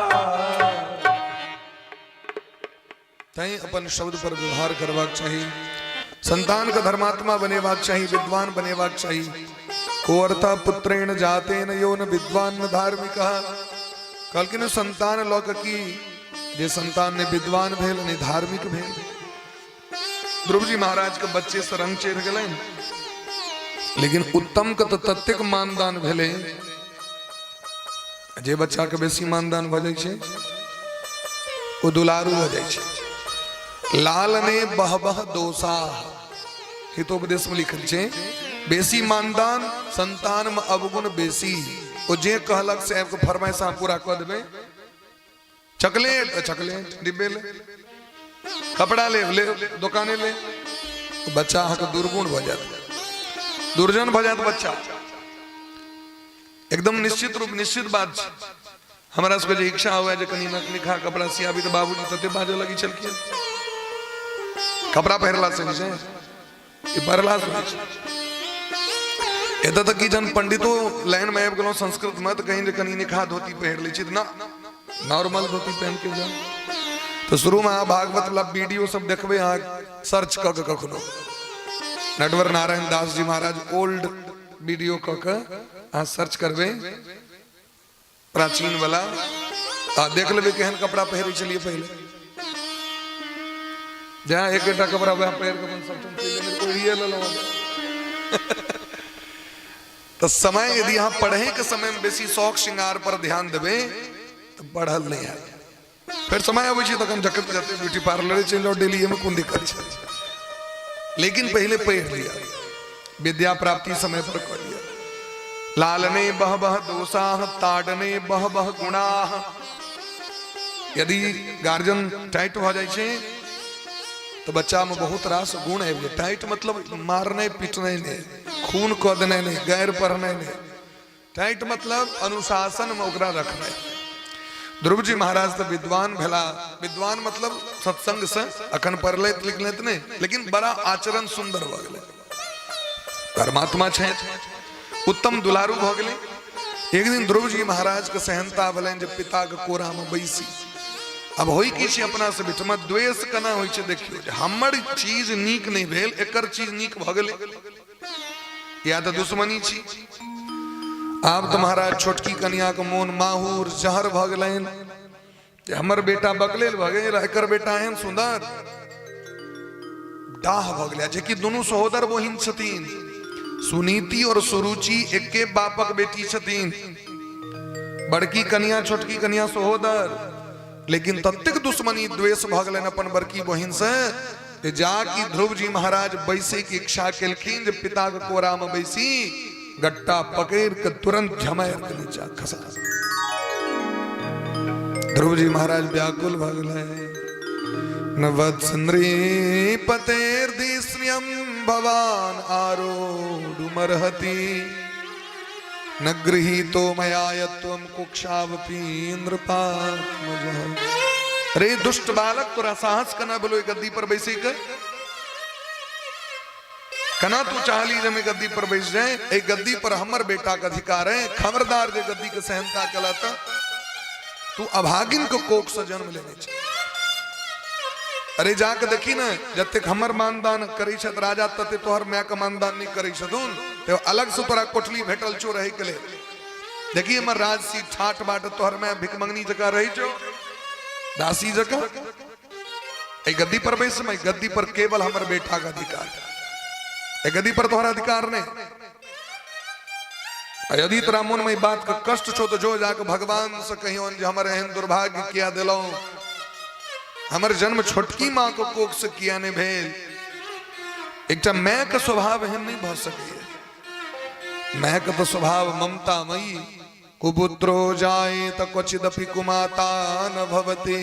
तैं अपन शब्द पर व्यवहार करबाक चाही, संतान के धर्मात्मा बनेबाक चाही, विद्वान बनेबाक चाही। को अर्थ पुत्रेण जातेन यो न विद्वान न धार्मिक। कहलखिन संतान लऽ कऽ की जे संतान ने विद्वान भेल ने धार्मिक भेल। ध्रुव जी महाराज के बच्चे से रंग चढ़ि गेलनि, लेकिन उत्तम के तऽ ततेक मानदान भेलै जे बच्चा के बेसी मानदान भऽ जाइ छै ओ दुलारू भऽ जाइ छै। लाल ने बह बह दोसा, हितोपदेश में लिखल छै, बेसी मानदान संतान में अवगुण बेसी। ओ जे कहलक से आबि कऽ फरमाइश अहाँ पूरा कऽ देबै। चॉकलेट चॉकलेट डिब्बे ले, कपड़ा ले ले, दुकाने ले, बच्चा अहाँके दुर्गुण भऽ जायत, दुर्जन भऽ जायत बच्चा एकदम। निश्चित रूप निश्चित बात छै, हमरा सबके जे इच्छा हुए जे कनि निखा कपड़ा सियाबी तऽ बाबूजी तते बाजऽ लगै छलखिन, कपड़ा पहिरला से होइ छै, ई पढ़ला से होइ छै। एतऽ तक कि जहन पंडितो लाइन में आबि गेलहुँ संस्कृत में तऽ कहीं जे कनि निखा धोती पहिर लै छी, ना, नॉर्मल धोती पहन के जाउ। तऽ शुरू में अहाँ भागवत वाला वीडियो सब देखबै, अहाँ सर्च कऽ के कखनो नटवर नारायण दास जी महाराज ओल्ड वीडियो कऽ के अहाँ सर्च करबै प्राचीन वाला, आ देख लेबै केहन कपड़ा पहिरै छलियै पहिले। जहाँ एकेटा कपड़ा वएह पहिर कऽ अपन सबठाम चलि गेलै, ओढ़िए लेलहुँ। तऽ समय यदि अहाँ पढ़ैके समयमे बेसी शौक श्रृंगार पर ध्यान देबै तऽ पढ़ल नहि हैत। फेर समय अबै छै तखन जखन जते ब्यूटी पार्लरे चलि जाउ डेली, एहिमे कोन दिक्कत छै, लेकिन पहिले पढ़ि लिअ, विद्या प्राप्ति समय पर कऽ लिअ। लालने बह बह दोषाह ताडने बह बह गुणाह। यदि गार्जियन टाइट भऽ जाइ छै तऽ बच्चामे बहुत रास गुण आबि जाइ। टाइट मतलब मारनाइ पिटनाइ नहि, खून कऽ देनाइ नहि, गैर पढ़नाइ नहि, टाइट मतलब अनुशासन में ओकरा रखनाइ। ध्रुव जी महाराज तऽ विद्वान भेला, विद्वान मतलब सत्संग से अखन पढ़लथि लिखलथि नहि, लेकिन बड़ा आचरण सुंदर भऽ गेलै, परमात्मा छथि, उत्तम दुलारू भऽ गेलै। एक दिन ध्रुव जी महाराज के सहनता भेलनि जे पिता के कोरा में बैसी। अब होइ की छै अपना सब बीचमे द्वेष केना होइ छै देखियौ, जे हमर चीज नीक नहि भेल, एकर चीज नीक भऽ गेलै, या तऽ दुश्मनी छी। आब तऽ महाराज छोटकी कनिया के मोन माहूर जहर भऽ गेलनि जे हमर बेटा बकलेल भऽ गेल, एकर बेटा एहन सुंदर, डाह भऽ गेलै। जेकि दुनू सहोदर बहिन छथिन, सुनीति और सुरुचि एके बापक बेटी छथिन, बड़की कनिया छोटकी कनिया सहोदर, लेकिन ततेक दुश्मनी द्वेष भऽ गेलनि अपन बड़की बहिन से जे जाकि ध्रुव जी महाराज बैसे के इच्छा केलखिन जे पिता के कोरा में बैसी, गट्टा पकड़ के तुरंत झमारि के नीचा खसा। ध्रुव जी महाराज व्याकुल भऽ गेलै। न वत्स नृपतेर्धिश्रियं भवान आरोढुमर्हति, न गृहीतो मया यत्वं कुक्षावपि नृपात्मजः। रे दुष्ट बालक, तोरा साहस केना भेलो गद्दी पर बैसे के? केना तू चाहली जे हम गद्दी पर बैस जाए? एहि गद्दी पर हमर बेटा के अधिकार है। खबरदार जे गद्दी के सहनता कला त तू अभागिन के कोख से जन्म लेने छै। अरे जाके देखी ने, जतेक हमर मानदान करै छथि राजा तते तोहर माय के मानदान नहि करै छथुन, ते अलग से तोरा कोठली भेटल छौ रहै के लेल। देखी हमर राजसी ठाट बाट, तोहर माय भिखमंगनी जकाँ रहै छौ, दासी जकाँ। एहि गद्दी पर बैस, एहि गद्दी पर केवल हमर बेटा के अधिकार, एहि गद्दी पर तोहर अधिकार नहीं। आ यदि तोरा मन में ई बात के कष्ट छौ तो जो जाके भगवान से कहियोन जे हमर एहन दुर्भाग्य किया देलहुं, हमर जन्म छोटकी माँ के कोख से किया नहीं भेल। एकटा माय के स्वभाव एहन नहीं भऽ सकैए। माय के तऽ स्वभाव ममतामयी, कुपुत्रो जाए त क्वचिदपि कुमाता न भवति।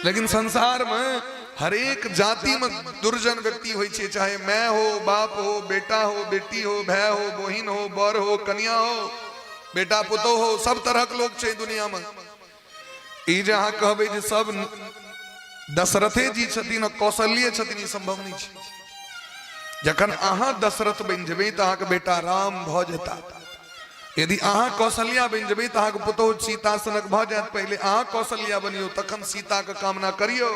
लेकिन संसार में हरेक जाति में दुर्जन व्यक्ति होइ छै, चाहे मैं हो, बाप हो, बेटा हो, बेटी हो, भाय हो, बहिन हो, बर हो, कनिया हो, बेटा पुतोह हो, सब तरहक लोग छै दुनिया में। ई जे अहाँ कहबै जे सब दशरथे जी छथिन आ कौशल्ये छथिन, ई संभव नहि छै। जखन अहाँ दशरथ बनि जेबै तऽ अहाँके बेटा राम भऽ जेता। यदि अहाँ कौशल्या बनि जेबै तऽ अहाँके पुतोहु सीता सनक भऽ जायत। पहिले अहाँ कौशल्या बनियौ, तखन सीताके कामना करियौ।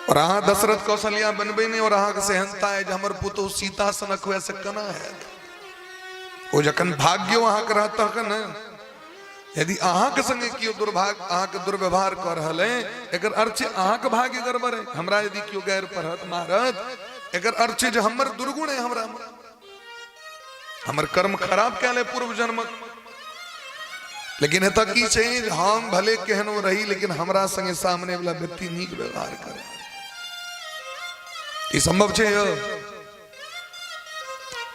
और अहाँ दशरथ कौशल्या बनबै नहि और अहाँके सेहनता है जे हमर पुतोहु सीता सनक हुए, से केना हैत? ओ जखन भाग्यो अहाँके रहत तखन ने। यदि अहाँके संगे केओ दुर्भाग्य, अहाँके दुर्व्यवहार कऽ रहल है, एकर अर्थ छै अहाँके भाग्य गड़बड़ है। हमरा यदि केओ गैर पढ़त मारत, एकर अर्थ छै जे हमर दुर्गुण है, हमरा हमर कर्म खराब कयल है पूर्व जन्मक। लेकिन एतऽ की छै जे हम भले केहनो रही, लेकिन हमरा संगे सामने वाला व्यक्ति नीक व्यवहार करे, ई संभव छै यौ?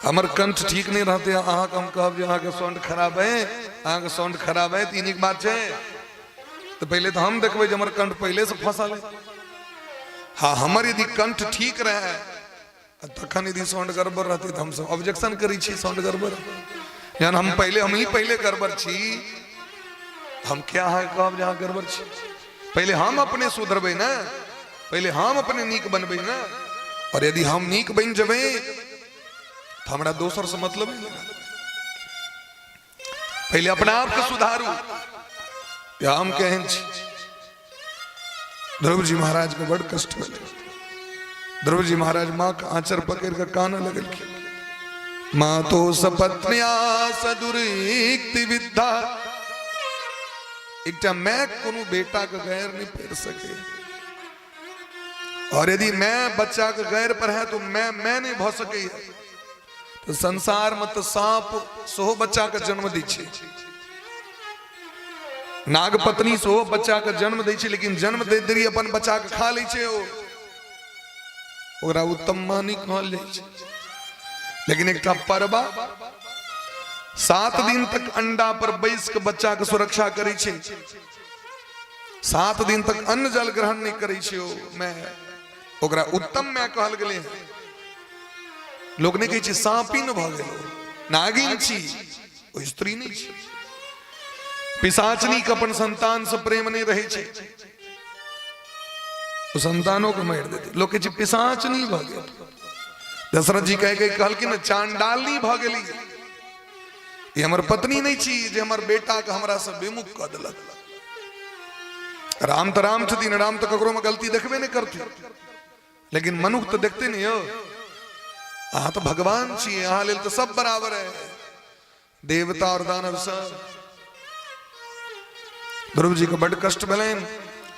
हमर कंठ ठीक नहि रहते, अहाँके हम कहब जे अहाँके साउंड खराब है, अहाँके साउंड खराब है, तऽ ई नीक बात छै? तऽ पहिले तऽ हम देखबै जे हमर कंठ पहिले से फंसल है। हाँ, हमर यदि कंठ ठीक रहे, तखन यदि साउंड गड़बड़ रहतै तऽ हमसब ऑब्जेक्शन करै छी साउंड गड़बड़। जहन हम पहिले, हम ही पहिले गड़बड़ छी, हम क्या अहाँके कहब जे अहाँ गड़बड़ छी? पहिले हम अपने सुधरबै ने, पहिले हम अपने नीक बनबै ने। और यदि हम नीक बनि जेबै तऽ हमरा दोसर से मतलब नहि रहत। पहिले अपना आपके सुधारू या हम केहन छी। ध्रुव जी महाराज के बड़ कष्ट भेलै। ध्रुव जी महाराज माँ के आंचर पकड़ के कानऽ लगलखिन। माँ तो सपत्न्या सदुरीक्ति विद्धा। एकटा मैं कोनो बेटा के गैर नहीं पढ़ सके, और यदि मैं बच्चा के गैर पर है तो मैं नहीं भ सके। तो संसार में तो सांप सेहो बच्चा के जन्म दै छै, नाग पत्नी सेहो बच्चा के जन्म दै छै, लेकिन जन्म दैत देरी अपन बच्चा के खा लै छै ओ, ओकरा उत्तम मानी कहल जाइ छै। लेकिन एकटा परबा 7 दिन तक अंडा पर बैस के बच्चा के सुरक्षा करै छै, 7 दिन तक अन्न जल ग्रहण नहि करै छै ओ मैं, ओकरा उत्तम मैं कहल गेलै हँ। लोक नहि कहै छै साँपिन भऽ गेल, नागिन छी, ओ स्त्री नहि छै। पिशाचनी के अपन संतान से प्रेम नहि रहै छै, ओ संतानों के मारि देतै। लोक कहै छै पिशाचनी भऽ गेल। दशरथ जी कहे के कहलखिन ने चांडालनी भऽ गेली, ई हमर पत्नी नहि छी जे हमर बेटा के हमरा से विमुख कऽ देलक। राम तऽ राम छथिन, राम तऽ ककरो में गलती देखबे नहि करथिन, लेकिन मनुख तऽ देखते नहीं हो। अहाँ तऽ भगवान छी, अहाँ लेल तऽ सब बराबर है, देवता और दानव सब। ध्रुव जी के बड कष्ट भेलनि।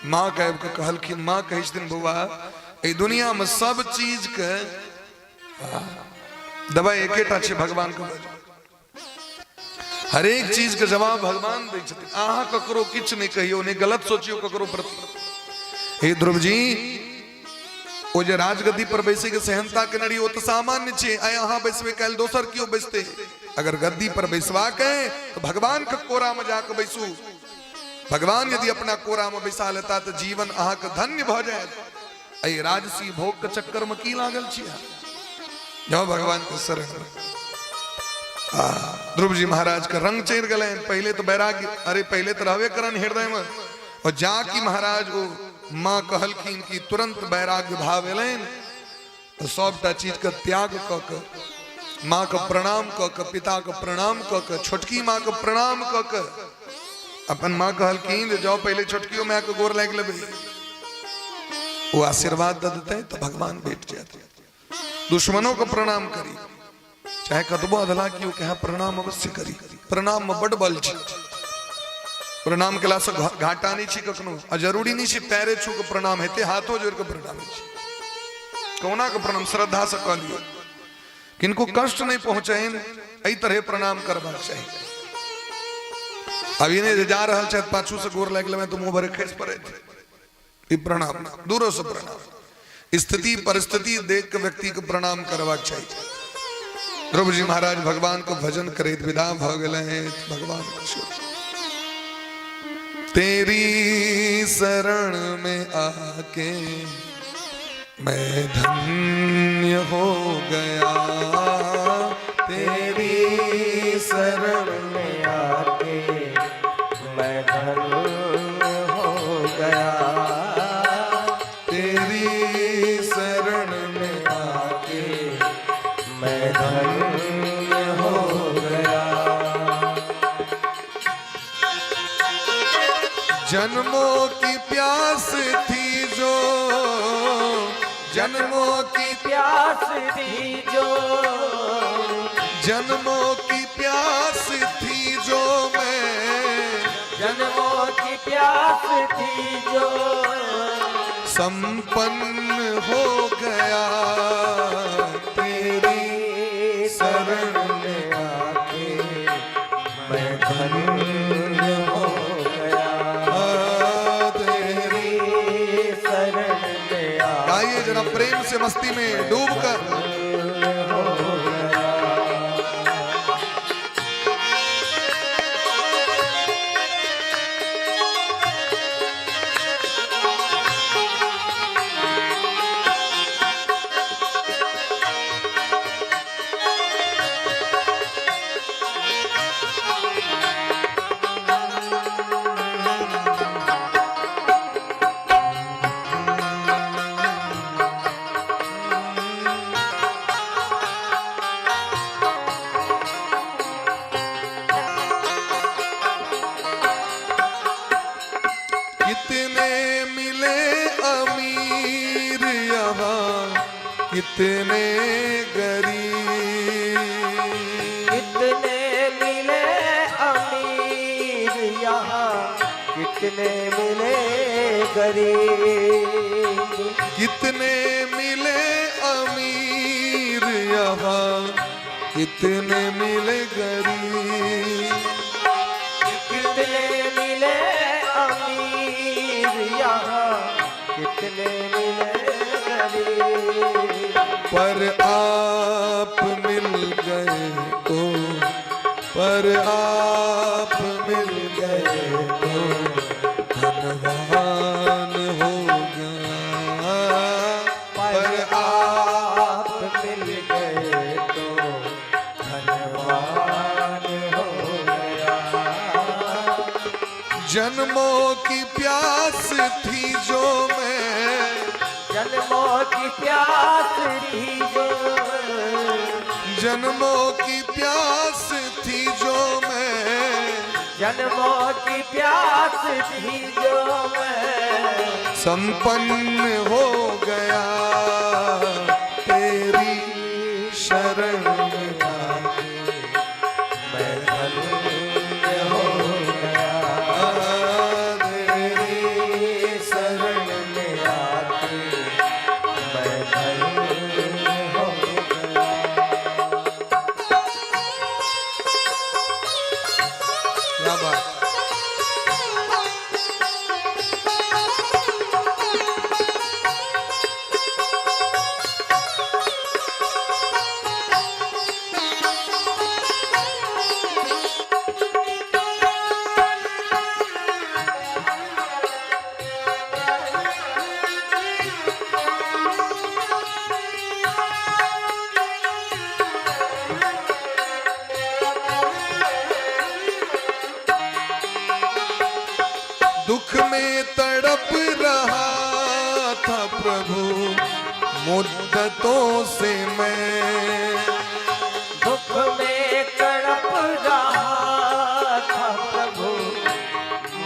माँ के आबि के कहलखिन, माँ कहै छथिन बौआ एहि दुनिया में सब चीज के दवाई एकेटा छै, भगवान के भजन। हरेक चीज के जवाब भगवान दै छथिन। अहाँ ककरो किछु नहि कहियौ, नहि गलत सोचियौ ककरो प्रति। हे ध्रुव जी, ओ जे राजगद्दी पर बैसे के सेहनता केने रही, ओ तऽ सामान्य छै। आइ अहाँ बैसबै, काल्हि दोसर केओ बैसते। अगर गद्दी पर बैसबाक है तो भगवान के कोरा में जाके बैसू। भगवान यदि अपना कोरा में बैसा लेता तऽ जीवन अहाँके धन्य भऽ जायत। एहि राजसी भोग के चक्कर में की लागल छी? जाओ भगवान के शरण में। ध्रुव जी महाराज के रंग चढ़ि गेलनि। पहिले तऽ वैराग्य, अरे पहिले तऽ रहबे करन हृदय में, और जा कि महाराज ओ माँ कहलखिन कि तुरंत वैराग्य भाव एलनि, तऽ सबटा चीज के त्याग कऽ के माँ के प्रणाम कऽ के, पिता के प्रणाम कऽ के, छोटकी माँ के प्रणाम कऽ के, अपन माँ कहलखिन जे जाओ पहिले छोटकियो माय के गोर लागि लेबै, ओ आशीर्वाद दऽ देतै तऽ भगवान भेट जायत। दुश्मनों के प्रणाम करी, चाहे कतबो अधला कियो कहे, प्रणाम अवश्य करी। प्रणाम में बड बल छै, प्रणाम केला से घाटा नहीं छै कखनो। आ जरूरी नहीं छै पैरे छू के प्रणाम हेतै, हाथो जोड़ के प्रणाम होइ छै। कहुना के प्रणाम श्रद्धा से कऽ लियौ, किनको कष्ट नहीं पहुंचैन, एहि तरह प्रणाम करबाक चाही। अभी नहीं जे जा रहल छथि पाछू से गोर लागि लेबै तऽ मुंह भरे खसि पड़ैत। ई प्रणाम दूरो से प्रणाम, स्थिति परिस्थिति देख के व्यक्ति के प्रणाम करबाक चाही। ध्रुव जी महाराज भगवान के भजन करैत विदा भऽ गेले हैं। भगवान तेरी शरण में आके मैं धन्य हो गया, तेरी शरण में आके मैं जन्मों की प्यास थी जो, जन्मों की प्यास थी जो, जन्मों की प्यास थी जो मैं, जन्मों की प्यास थी जो, संपन्न हो गया तेरी शरण में आके मैं धन्य हो गया। तेरी शरण में आके। गाइए जरा प्रेम से मस्ती में डूब कर। हो गया। कितने मिले अमीर यहाँ, कितने गरीब, कितने मिले अमीर यहाँ, कितने मिले गरीब, कितने मिले अमीर यहाँ, कितने मिले गरीब, कितने मिले अमीर यहाँ, कितने मिले गरीब, पर आप मिल गए तो, पर आप मिल गए तो धनवान हो गया, पर आप मिल गए तो धनवान हो गया। जन्मों की प्यास थी जो मैं, जन्मों की प्यास थी जो, जन्मों की प्यास थी जो मैं, जन्मों की प्यास थी जो मैं, संपन्न हो गया तेरी शरण में आके मैं धन्य हो गया। तेरी शरण में आके मैं धन्य हो गया। क्या बात। दुख में तड़प रहा था प्रभु मुद्दतों से मैं, दुख में तड़प रहा था प्रभु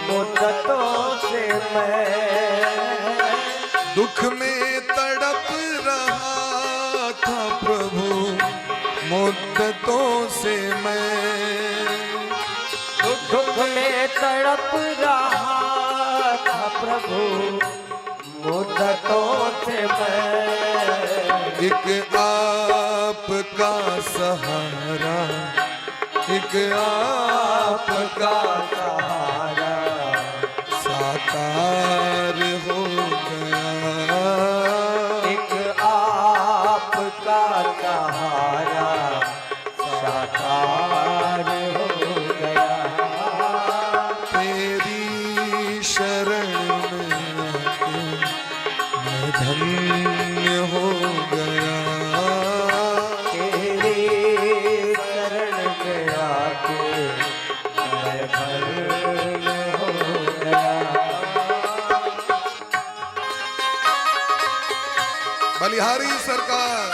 मुद्दतों से मैं, दुख में तड़प रहा था प्रभु मुद्दतों से मैं, दुख में तड़प रहा था प्रभु मुद्दतों से मैं, एक आपका सहारा, एक आपका सहारा साकार हो गया, एक आपका सहारा साकार हो गया। तेरी शरण में आके मैं धन्य हो गया, तेरी शरण में आके मैं धन्य हो गया। बलिहारी सरकार।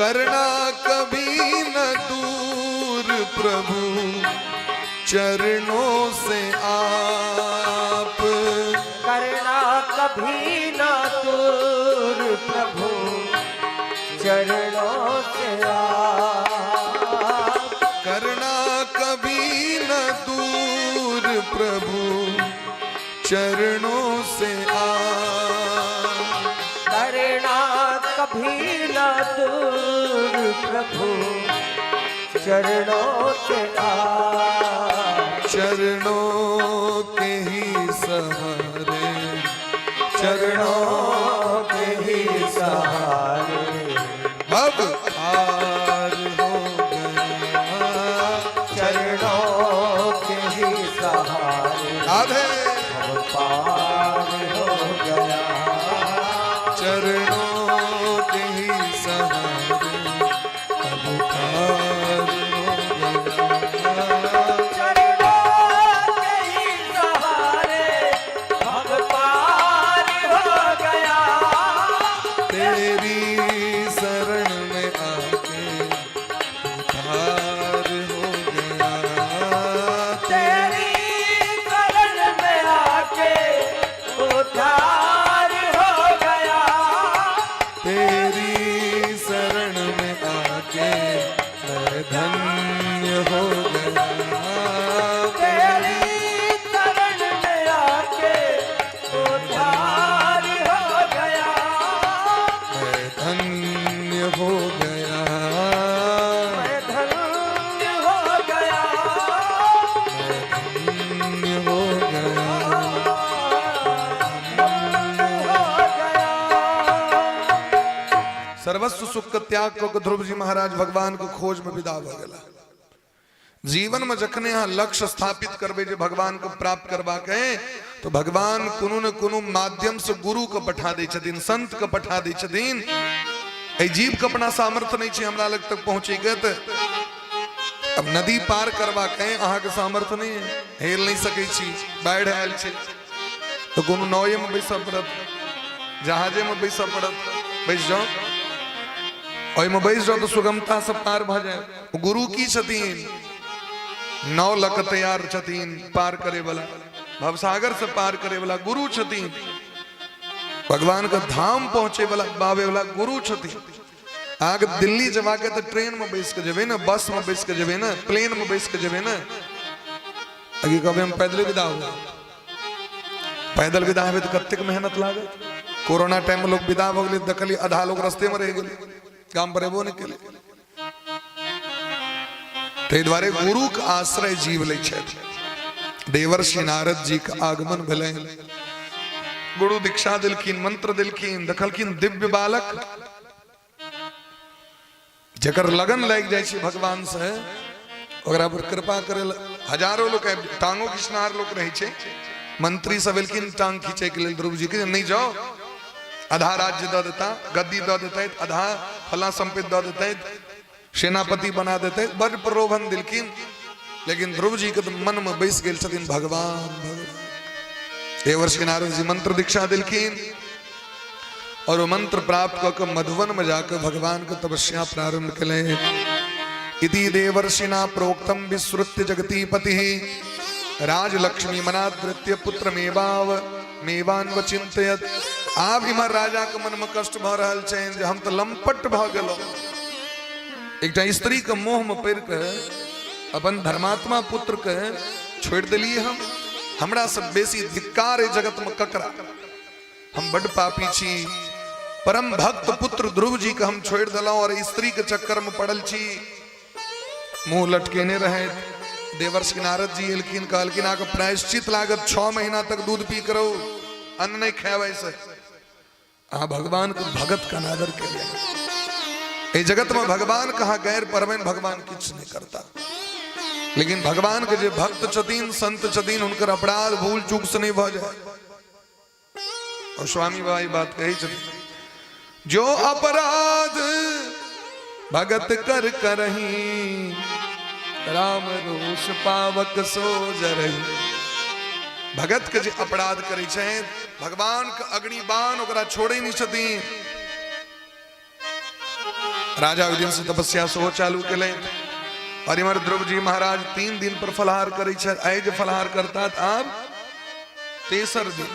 करना कभी न दूर प्रभु चरणों से आप। करना कभी न दूर प्रभु चरणों से आप। करना कभी न दूर प्रभु चरणों से आप। करना कभी न दूर प्रभु चरणों से आप। चरणों के ही सहारे, चरणों के ही सहारे अब पार हो गया। चरणों के ही सहारे राधे। अब पार हो गया। चरणों के ही सहारे अब पार हो गया। चरणों के ही सहारे अब पार हो गया। तेरी शरण में आके उद्धार हो गया। तेरी शरण में आके उद्धार हो गया। तेरी शरण में आके मैं धन्य हो गया। तेरी शरण में आके उद्धार हो गया। मैं धन्य हो गया। मैं धन्य हो गया। मैं धन्य हो गया। धन्य हो गया। सर्वस्व सुख के त्याग कऽ के ध्रुव जी महाराज भगवान के खोज में विदा भऽ गेला। जीवन में जखने अहाँ लक्ष्य स्थापित करबै जे भगवान के प्राप्त करबाक है, तो भगवान कोनो न कोनो माध्यम से गुरु के पठा दै छथिन, संत के पठा दै छथिन। एहि जीव के अपना सामर्थ्य नहि छै हमरा लग तक पहुँचे के। तऽ अब नदी पार करबाक है, अहाँके सामर्थ्य नहि है, हेल नहि सकै छी, बाढ़ि आयल छै, तऽ कोनो नावे में बैसऽ पड़त, जहाजे में बैसऽ पड़त। बैस जाउ, ओहिमे बैस जाउ तऽ सुगमता से पार भऽ जाय। गुरु की छथिन? नाव लऽ कऽ तैयार छथिन पार करे वाला, भवसागर से पार करे वाला गुरु छथिन। भगवान के धाम पहुंचे वाला, बाबे वाला गुरु छथिन। अहाँके दिल्ली जेबाक तऽ ट्रेन में बैस के जेबै ने, बस में बैस के जेबै ने, प्लेन में बैस के जेबै ने। अगे कहबै हम पैदले विदा हो। पैदल विदा हेबै तऽ कतेक मेहनत लागत। कोरोना टाइम में लोग विदा भऽ गेलै, देखलियै आधा लोग रस्ते में रहि गेलै, गाम पर एबो नहि केलै। ताहि दुआरे गुरुक आश्रय जीव लै छथि। देवर्षि नारद जी के आगमन भेलै, गुरु दीक्षा देलखिन, मंत्र देलखिन। देखलखिन दिव्य बालक, जकर लगन लागि जाइ छै भगवान से, ओकरा पर कृपा करे हजारो लोग आबि, टांगो खिचनाहार लोग रहै छै। मंत्री सब एलखिन टांग खींचे के लेल ध्रुव जी के, नहि जाओ, आधा राज्य दऽ देता, गद्दी दऽ देतै, आधा फला संपत्ति दऽ देतै, सेनापति बना देतै, बड़ प्रलोभन देलखिन। लेकिन ध्रुव जी के तऽ मन में बैस गेल छथिन भगवान भगवान। देवर्षि नारद जी मंत्र दीक्षा देलखिन और वो मंत्र प्राप्त कऽ के मधुबन में जाकर भगवान के तपस्या प्रारंभ केलनि। इति देवर्षिणा प्रोक्तम विश्रुत्य जगतीपति राजलक्ष्मी मनादृत्य पुत्रमेवाव मेवान्वचिंतयत। आब इम्हर राजा के मन में कष्ट भऽ रहल छनि जे हम तऽ लंपट भऽ गेलहुँ, एकटा स्त्री के मोह में पड़ि के अपन धर्मात्मा पुत्र के छोड़ि देलियै हम। हमरा सब बेसी धिक्कार एहि जगत में ककरा? हम बड पापी छी। परम भक्त पुत्र ध्रुव जी के हम छोड़ि देलहुँ और स्त्री के चक्कर में पड़ल छी। मुंह लटकेने रहे देवर्षि नारद जी एलखिन, कहलखिन अहाँके प्रायश्चित लागत, 6 महीना तक दूध पी करो, अन्न नहीं खायब, ऐसे अहाँ भगवान के भगत का अनादर के लिए। एहि जगत में भगवान कहाँ गैर परबनि, भगवान किछु नहीं करता। लेकिन भगवान के जे भक्त छथिन, संत छथिन, हुनकर अपराध भूल चूक से नहीं भऽ जाए। और स्वामी बाबा ई बात कहै छथिन, जो अपराध भगत कर करही, राम रोष पावक सो जरही। भगत के जे अपराध करै छै, भगवान के अग्निबाण ओकरा छोड़ै नहि छथिन। राजा ओहि दिनसँ तपस्या सेहो चालू केलनि। और इम्हर ध्रुव जी महाराज 3 दिन पर फलाहार करै छथि। आइ जे फलाहार करता आब तेसर दिन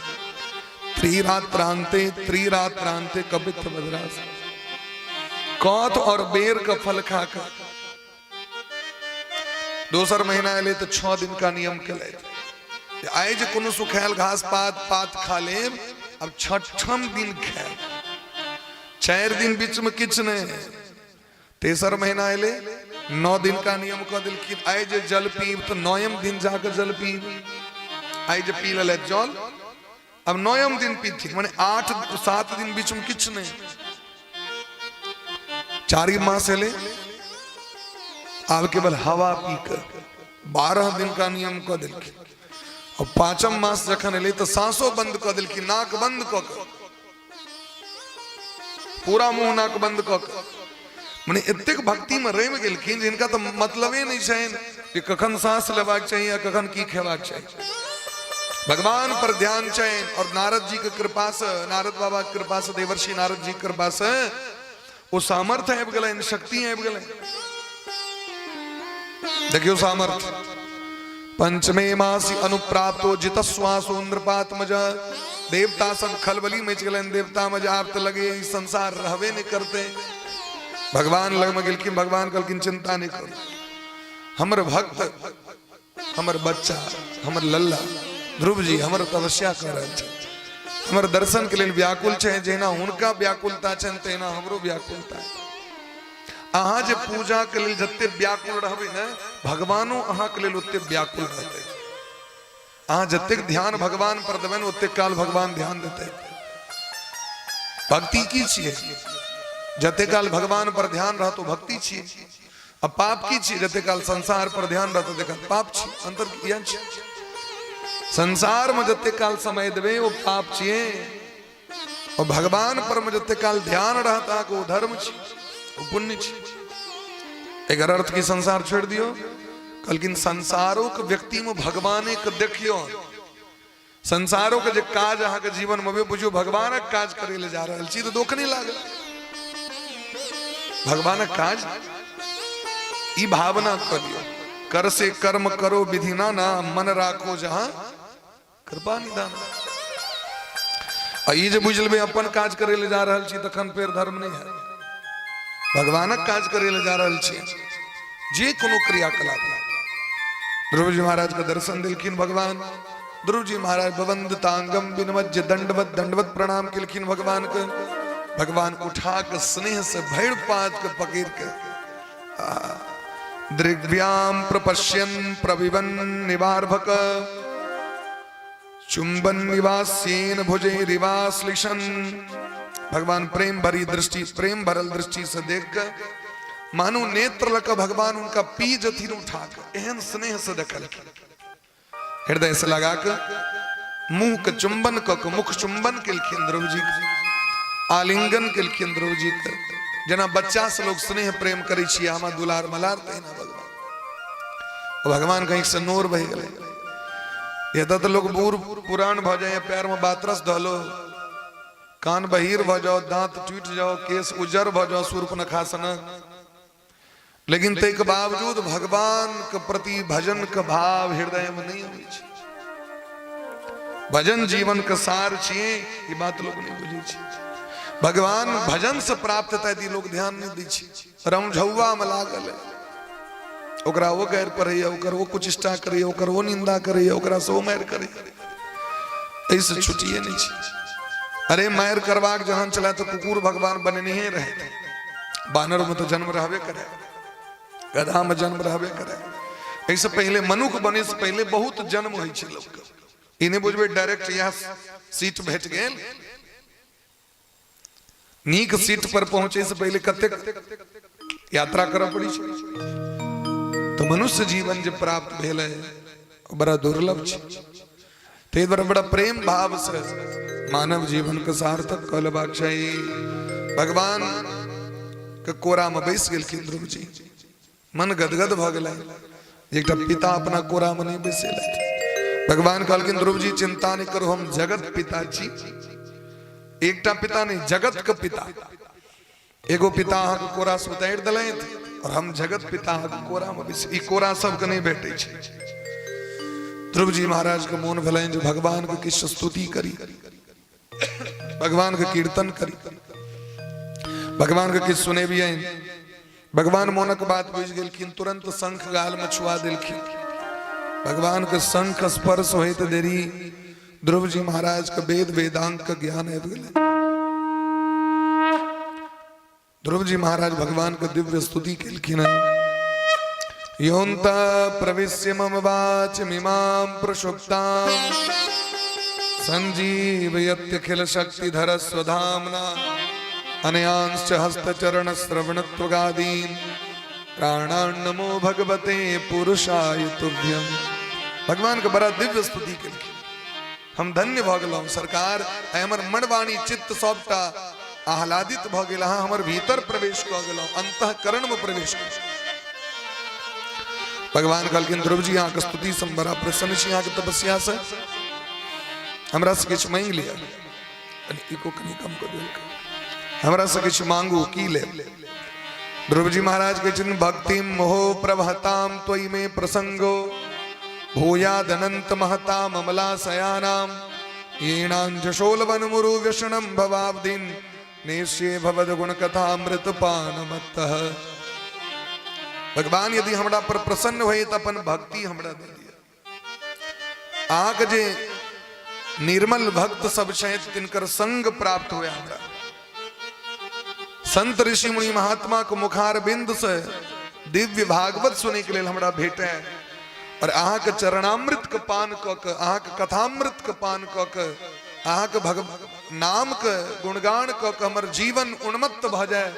त्रिरात्रांते त्रिरात्रांते कबित बदरास कौत और बेर का फल खाकर दोसर महीना एलै तऽ 6 दिन का नियम केलथि। आइ जे कोनो सुखायल घास पात पात खा लेब, अब छठम दिन खायब, 4 दिन बीच में किछु नहि। तेसर महीना एलै, 9 दिन का नियम कऽ देलखिन। आइ जे जल पीब तऽ नौयम दिन जाके जल पीब। आइ जे पी लेलथि जल, अब नौयम दिन पीथिन, माने 8-7 दिन बीच में किछु नहि। 4 मास एलै, आब केवल हवा पी कऽ 12 दिन का नियम कऽ देलखिन। और 5म मास जखन एलै तऽ साँसो बंद कऽ देलखिन, नाक बंद कऽ कऽ, पूरा मुंह नाक बंद कऽ कऽ। मने एतेक भक्ति में रमि गेलखिन जे हिनका तऽ मतलबे नहि छनि कि कखन साँस लेबाक चाही आ कखन की खेबाक चाही। भगवान पर ध्यान छनि और नारद जी के कृपा से, नारद बाबा के कृपा से, देवर्षि नारद जी के कृपा से ओ सामर्थ्य आबि गेलनि, शक्ति आबि गेलनि। देखियौ सामर्थ्य। पंचमे मासी अनुप्राप्तो जितश्वासो नृपात्मज। देवता सब खलबली मच गेलनि देवता में, आब तऽ लगे ई संसार रहबे नहि करते। भगवान लग में गेलखिन, भगवान कहलखिन चिंता नहि करू, हमर भक्त, हमर बच्चा, हमर लल्ला ध्रुव जी हमर तपस्या कर रहल छथि, हमर दर्शन के लेल व्याकुल छै, जहिना हुनका व्याकुलता छनि तहिना हमरो व्याकुलता है। अहाँ जे पूजा के लेल जते व्याकुल रहबै ने, भगवानो अहाँ के लेल ओते व्याकुल रहतै। अहाँ जतेक ध्यान भगवान पर देबै ने, ओतेक काल भगवान ध्यान देतै। भक्ति की छियै? जते काल भगवान पर ध्यान रहत ओ भक्ति छियै। आ पाप की छियै? जते काल संसार पर ध्यान रहत ओते काल पाप छियै। अंतर इएह छै। संसार में जते काल समय देबै ओ पाप छियै, और भगवान पर में जते काल ध्यान रहत अहाँके ओ धर्म छी, ओ पुण्य छी। एकर अर्थ की संसार छोड़ि दियौ? कहलखिन संसारों के व्यक्ति में भगवाने के देखियौ। संसारों के जे काज अहाँके जीवन में बुझियौ भगवानक काज करे ले जा रहल छी तऽ दुख नहि लागल। भगवानक काज ई भावना कऽ लियौ। कर से कर्म करो विधि नाना, मन राखो जहां कृपा निदान। आ ई जे बुझि लेबै अपन काज करे ले जा रहल छी तखन फेर धर्म नहि है। भगवानक काज करे ले जा रहल छी जे कोनो क्रियाकलाप। ध्रुव जी महाराज के दर्शन दिलखिन भगवान। ध्रुव जी महाराज बवंदतांगम विनमज्य दंडवत दंडवत प्रणाम केलखिन भगवान के। भगवान उठा के स्नेह से भरि पात के पकड़ के दृग्व्याम प्रपश्यन प्रविवन निवार्भक चुंबन निवास्येन भुजे रिवाश्लिशन। भगवान प्रेम भरी दृष्टि, प्रेम भरल दृष्टि से देख के मानू नेत्र लक भगवान उनका पी जथिन उठा के एहन स्नेह से देखलखिन। हृदय से लगा के मुंह के चुंबन क के मुख चुंबन केलखिन ध्रुव जी के, आलिंगन केलखिन ध्रुव जी के। जेना बच्चा से लोग स्नेह प्रेम करै छियै, हमरा दुलार मलार, तहिना भगवान। भगवान कहीं से नोर बहि गेलै। एतऽ तऽ लोग बूढ़ पुरान भऽ जाइए, पैर में बातरस धलो, कान बहिर भऽ जाओ, दांत टूटि जाओ, केस उज्जर भऽ जाओ, शूर्पणखा सनक, लेकिन ताहि के बावजूद भगवान के प्रति भजन के भाव हृदय में नहीं आबै छै। भजन जीवन के सार छियै, ई बात लोग नहीं बुझै छै। भगवान भजन से प्राप्त हेतै ई लोग ध्यान नहीं दै छै। रमझौआ में लागल है, ओकरा ओ गैर पड़ैया, ओकर ओ कुचिष्टा करैया, ओकर ओ निंदा करैया, ओकरा से ओ मारि करैया, एहिसँ छुट्टिए नहि छै। अरे मारि करबाक जहन छलै तऽ कुकुर भगवान बनेनहे रहै, बानर में तऽ जन्म रहबे करे, गधा में जन्म रहबे करे। एहिसँ पहिले मनुख बने से पहिले बहुत जन्म होइ छै लोकके। ई नहि बुझबै डायरेक्ट इएह सीट भेट गेल। नीक सीट पर पहुंचे से पहले कतेक यात्रा करऽ पड़ी छै। तो मनुष्य जीवन जे प्राप्त भेल है बड़ा दुर्लभ छै। ताहि दुआरे बड़ा प्रेम भाव से मानव जीवन के सार्थक कऽ लेबाक चाही। भगवान के कोरा में बैस गेलखिन ध्रुव जी, मन गदगद भऽ गेलै जे एकटा पिता अपना कोरा में नहीं बैसेलथि। भगवान कहलखिन ध्रुव जी चिंता नहीं करू, हम जगत पिता छी, एकटा पिता नहीं जगत के पिता। एगो पिता अहाँके कोरा से उतारि देलथि और हम जगत पिता अहाँके कोरा में बैस, ई कोरा सबके नहि भेटै छै। ध्रुव जी महाराज के मोन भेलनि जे भगवान के किछु स्तुति करी, भगवान के कीर्तन करी, भगवान के किछु सुनेबियनि। भगवान मोनक बात बुझि गेलखिन, तुरंत शंख गाल में छुआ देलखिन। भगवान के शंख स्पर्श होइत देरी ध्रुव जी महाराज के वेद वेदांत के ज्ञान आबि गेलै। ध्रुव जी महाराज भगवान के दिव्य स्तुति केलखिन हँ। योऽन्त प्रविश्य मम वाचमिमां प्रसुप्तां संजीवयत्यखिल शक्तिधर स्वधाम्ना अनयांश्च हस्तचरण श्रवणत्वगादीन् प्राणान् नमो भगवते पुरुषाय तुभ्यम। भगवान के बड़ा दिव्य स्तुति केलखिन। हम धन्य भऽ गेलहुँ सरकार, आइ हमर मनवाणी चित्त सबटा आह्लादित भऽ गेल, अहाँ हमर भीतर प्रवेश कऽ गेलहुँ, अंतःकरण में प्रवेश कऽ। भगवान कहलखिन ध्रुव जी अहाँके स्तुति से हम बड़ा प्रसन्न छी, अहाँके तपस्या से हमरा से किछु मांगि लिअ। कनि इको कनि कम कऽ देलकै। हमरा से किछु मांगू, की लेब? ध्रुव जी महाराज कहै छथिन भक्ति मोहो प्रभताम त्वयि मे प्रसंगो भूयादनंत महता ममला सयानाम येणांजशोलवन मुरु व्यसनम भवाब्धिन नेष्ये भवद गुण कथामृत पानमत्तः। भगवान यदि हमरा पर प्रसन्न होए तऽ अपन भक्ति हमरा दे दिअ। अहाँके जे निर्मल भक्त सब छथि तिनकर संग प्राप्त हुए हमरा, संत ऋषि मुनि महात्मा के मुखार बिंद से दिव्य भागवत सुने के लेल हमरा भेटे और अहाँके चरणामृत के पान कऽ के, अहाँके कथामृत के पान कऽ के, अहाँके भग नाम के गुणगान कऽ के हमर जीवन उन्मत्त भऽ जाय,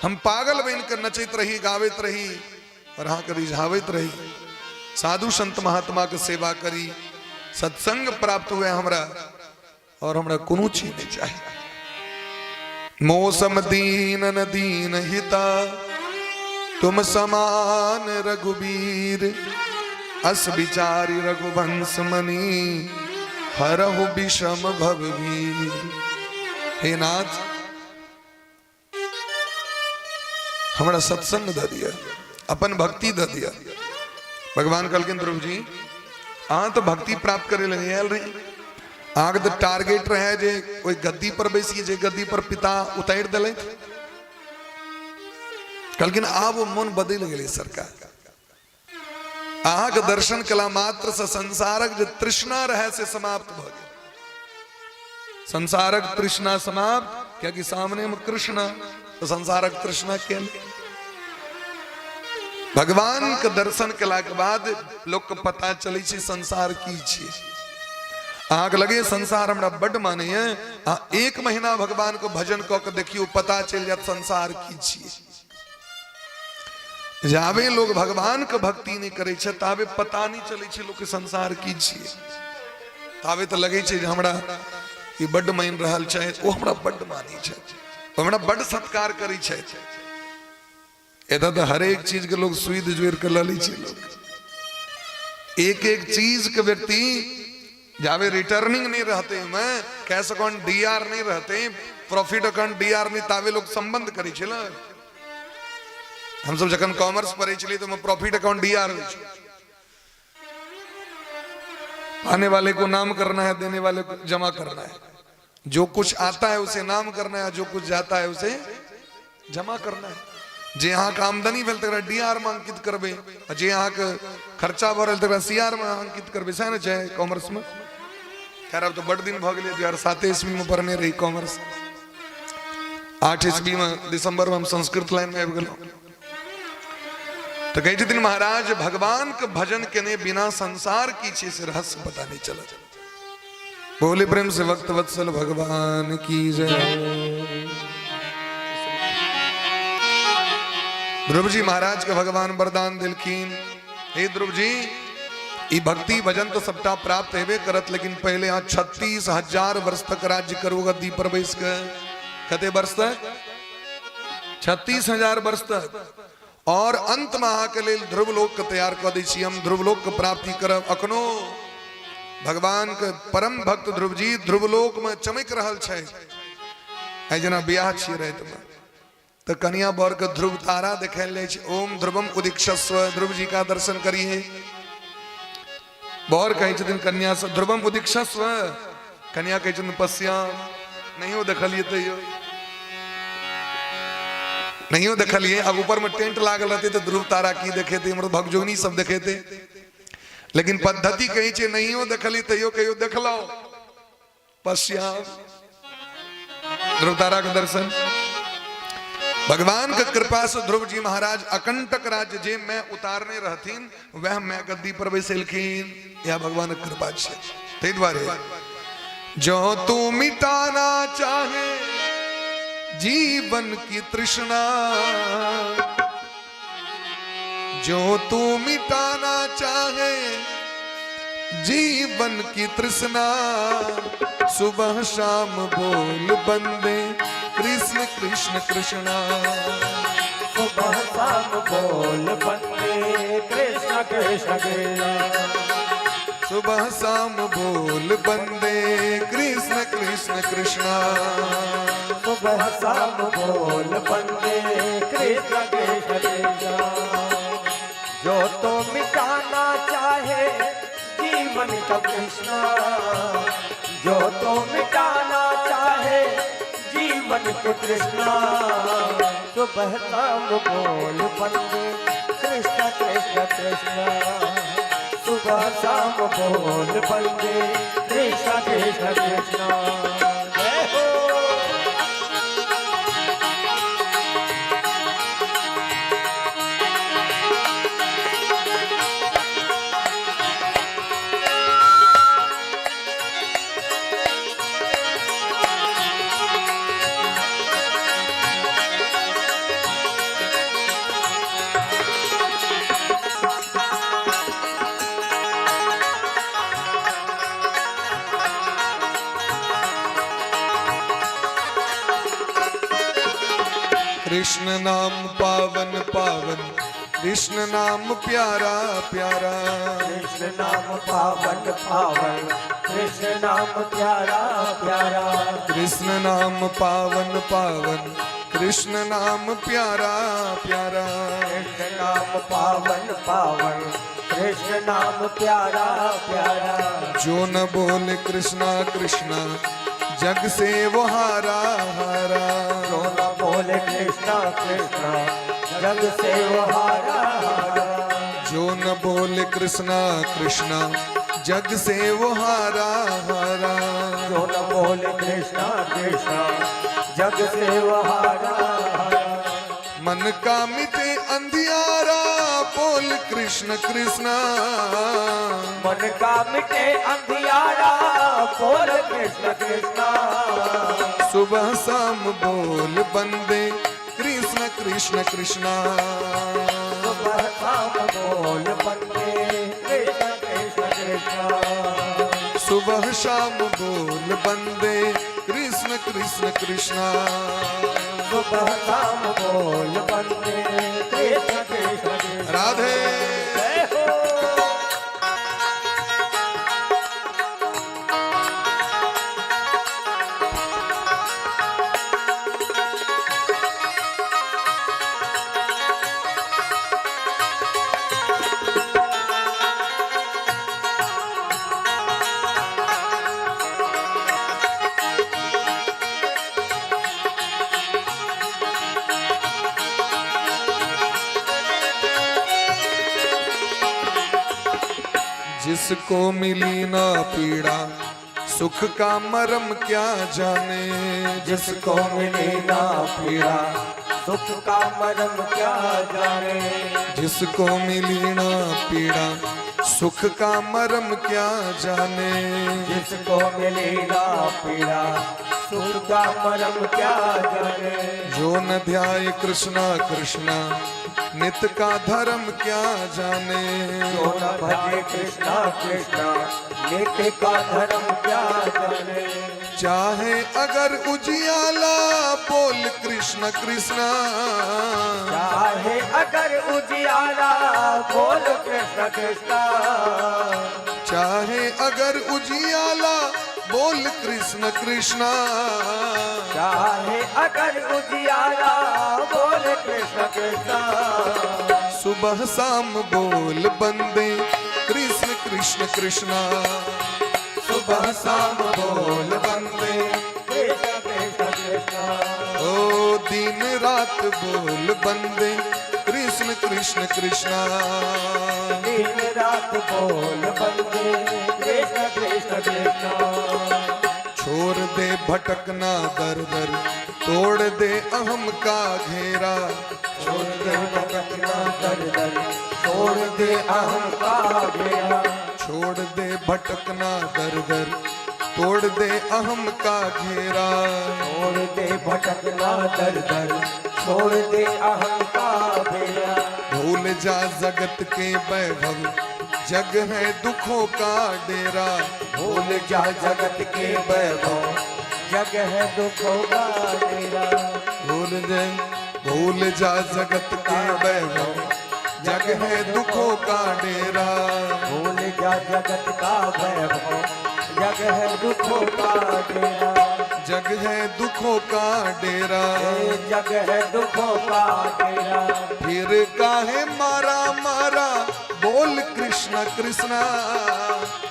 हम पागल बनि के नचैत रही, गाबैत रही और अहाँके रिझाबैत रही, साधु संत महात्मा के सेवा करी, सत्संग प्राप्त हुए हमरा और हमरा कोनो चीज नहीं चाहिए। मौसम दीन दीन हिता तुम समान रघुबीर, अस विचारी रघुवंश मनी हरहु विषम भववीर। हे नाथ हमरा सत्संग दऽ दिअ, अपन भक्ति दऽ दिअ। भगवान कहलखिन ध्रुव जी अहाँ तऽ भक्ति प्राप्त करे लए आयल रही, अहाँके तऽ टारगेट रहे जे ओहि गद्दी पर बैसी जे गद्दी पर पिता उतारि देलथि। कहलखिन आब ओ मन बदलि गेलै सरकार, अहाँके दर्शन कला मात्र से संसारक जे तृष्णा रहे से समाप्त भऽ गेल। संसारक तृष्णा समाप्त, कियाकि सामने में कृष्ण, तो संसारक तृष्णा के भगवान के दर्शन केला के बाद लोग के पता चलै छै संसार की छियै। अहाँके लगे संसार हमरा बड्ड मानैए, अहाँ एक महीना भगवान के भजन कऽ के देखियौ, पता चलि जायत संसार की छियै। जाबे लोग भगवान के भक्ति नहीं करे छै ताबे पता नहीं चले छै लोग के संसार की छियै। ताबे तऽ लगे छै जे हमरा ई बड्ड मानि रहल छै, ओ हमरा बड्ड मानै छै, ओ हमरा बड्ड सत्कार करै छै। एतऽ तऽ हरेक चीज के लोग सुइद जोड़ि के लऽ लै छै। लोग एक एक चीज के व्यक्ति जाबे रिटर्निंग नहीं रहते में कैश अकाउंट डी आर नहीं रहते, प्रॉफिट अकाउंट डी आर नहीं, ताबे लोग संबंध करे छै ने। हमसब जखन कॉमर्स पढ़े छलियै तऽ प्रॉफिट अकाउंट डी आर होइ छै। आने वाले को नाम करना है, देने वाले को जमा करना है। जो कुछ आता है उसे नाम करना है, जो कुछ जाता है उसे जमा करना है। जे अहाँके आमदनी भेल तकरा डी आर में अंकित करबै, आ जे अहाँके खर्चा भऽ रहल तकरा सी आर में अंकित करबै, सएह ने छै कॉमर्स में। खैर आब तऽ बड्ड दिन भऽ गेलै, 2007 ईस्वी में पढ़ने रही कॉमर्स, 8 ईस्वी में दिसंबर में हम संस्कृत लाइन में आबि गेलहुँ। तऽ कहै छथिन महाराज भगवान के भजन केने बिना संसार की छै से रहस्य पता नहीं चलत। बोले प्रेम से वक्त वत्सल भगवान की जय। ध्रुव जी महाराज के भगवान वरदान दिलखिन, हे ध्रुव जी ई भक्ति भजन तो सबटा प्राप्त हेबे करत, लेकिन पहले यहाँ 36,000 वर्ष तक राज्य करू गद्दी पर बैस के। कते वर्ष तक? 36,000 वर्ष तक। और अंत में अहाँ के लेल ध्रुवलोक के तैयार कऽ दै छी, हम ध्रुवलोक के प्राप्ति करब। अखनो भगवान के परम भक्त ध्रुव जी ध्रुवलोक में चमक रहल छै। आइ जेना बियाह छियै राति में, तऽ कनिया बर के ध्रुव तारा देखायल जाइ छै। ओम ध्रुवम उदीक्षस्व, ध्रुव जी का दर्शन करिए। बर कहै छथिन कन्या से ध्रुवम उदीक्षस्व, कन्या कहै छथिन पश्याम। नहियो देखलिए तैयो नहियो देखलिए। अब ऊपर में टेंट लागल रहते तऽ ध्रुव तारा की देखेते, हमर भगजोगनी सब देखेते। लेकिन पद्धति कहै छै नहियो देखली तैयो कहियो देखलहुँ पश्याम ध्रुव तारा के दर्शन। भगवान के कृपा से ध्रुव जी महाराज अकंटक राज्य जे मैं उतारने रहथिन वह मैं गद्दी पर बैसेलखिन। यह भगवान के कृपा छै। ताहि दुआरे जो तू मिटाना चाहे जीवन की तृष्णा, जो तू मिटाना चाहे जीवन की तृष्णा, सुबह शाम बोल बंदे कृष्ण कृष्ण कृष्णा। सुबह शाम बोल बंदे कृष्ण कृष्ण कृष्णा। सुबह शाम बोल बंदे कृष्ण कृष्ण कृष्णा। सुबह शाम बोल बंदे कृष्ण कृष्ण कृष्णा। जो तो मिटाना चाहे जीवन का कृष्णा, जो तो मिटाना चाहे जीवन को कृष्णा, सुबह शाम बोल बंदे कृष्ण कृष्ण कृष्णा। सुबह शाम बोल बंदे कृष्ण कृष्ण कृष्णा। जय हो। कृष्ण नाम पावन पावन, कृष्ण नाम प्यारा प्यारा। कृष्ण नाम पावन पावन, कृष्ण नाम प्यारा प्यारा। कृष्ण नाम पावन पावन, कृष्ण नाम प्यारा प्यारा। कृष्ण नाम पावन पावन, कृष्ण नाम प्यारा प्यारा। जो न बोले कृष्णा कृष्णा, जग से वो हारा हारा। जो न बोले कृष्णा कृष्णा, जग से वो हारा हारा। जो न बोले कृष्णा कृष्णा, जग से वो हारा हारा। जो न बोले कृष्णा कृष्णा, जग से वो हारा हारा। मन का मिटे अंधियारा, बोल कृष्ण कृष्णा। मन का मिटे अंधियारा, बोल कृष्ण कृष्णा। सुबह शाम बोल बंदे कृष्ण कृष्ण कृष्णा। सुबह शाम बोल बंदे कृष्ण कृष्ण कृष्णा। सुबह शाम बोल बंदे कृष्ण कृष्ण कृष्णा। सुबह शाम बोल बंदे कृष्ण कृष्ण कृष्णा। राधे। जय हो। जिसको मिली ना पीड़ा, सुख का मरम क्या जाने। जिसको मिली ना पीड़ा, सुख का मरम क्या जाने। जिसको मिली ना पीड़ा, सुख का मरम क्या जाने। जिसको मिली ना पीड़ा, सुख का मरम क्या जाने। जो न ध्याय कृष्णा कृष्णा, नित का धर्म क्या जाने। जो न भजे कृष्णा कृष्णा, नित का धर्म क्या जाने। चाहे अगर उजियाला, बोल कृष्ण कृष्णा। चाहे अगर उजियाला, बोल कृष्ण कृष्णा। चाहे अगर उजियाला, बोल कृष्ण कृष्ण। चाहे अगर उजियारा बोल कृष्ण कृष्ण। सुबह शाम बोल बंदे कृष्ण कृष्ण कृष्ण। सुबह शाम बोल बंदे कृष्ण कृष्ण कृष्ण। ओ दिन रात बोल बंदे कृष्ण कृष्ण कृष्ण। दिन रात बोल बंदे कृष्ण कृष्ण कृष्ण। छोड़ दे भटकना दर दर, तोड़ दे अहम का घेरा। छोड़ दे भटकना दर दर, छोड़ दे अहम का घेरा। छोड़ दे भटकना दर दर, तोड़ दे अहम का घेरा। छोड़ दे भटकना दर दर, छोड़ दे अहम का घेरा। भूल जा जगत के वैभव, जग है दुखों का डेरा। भूल जा जगत के वैभव, जग है दुखों का डेरा। भूल जा, भूल जा जगत के वैभव, जग है दुखों का डेरा। भूल जा जगत का वैभव, जग है दुखों का डेरा। जग है दुखों का डेरा। ए जग है दुखों का डेरा। फिर काहे मारा मारा बोल कृष्ण कृष्ण।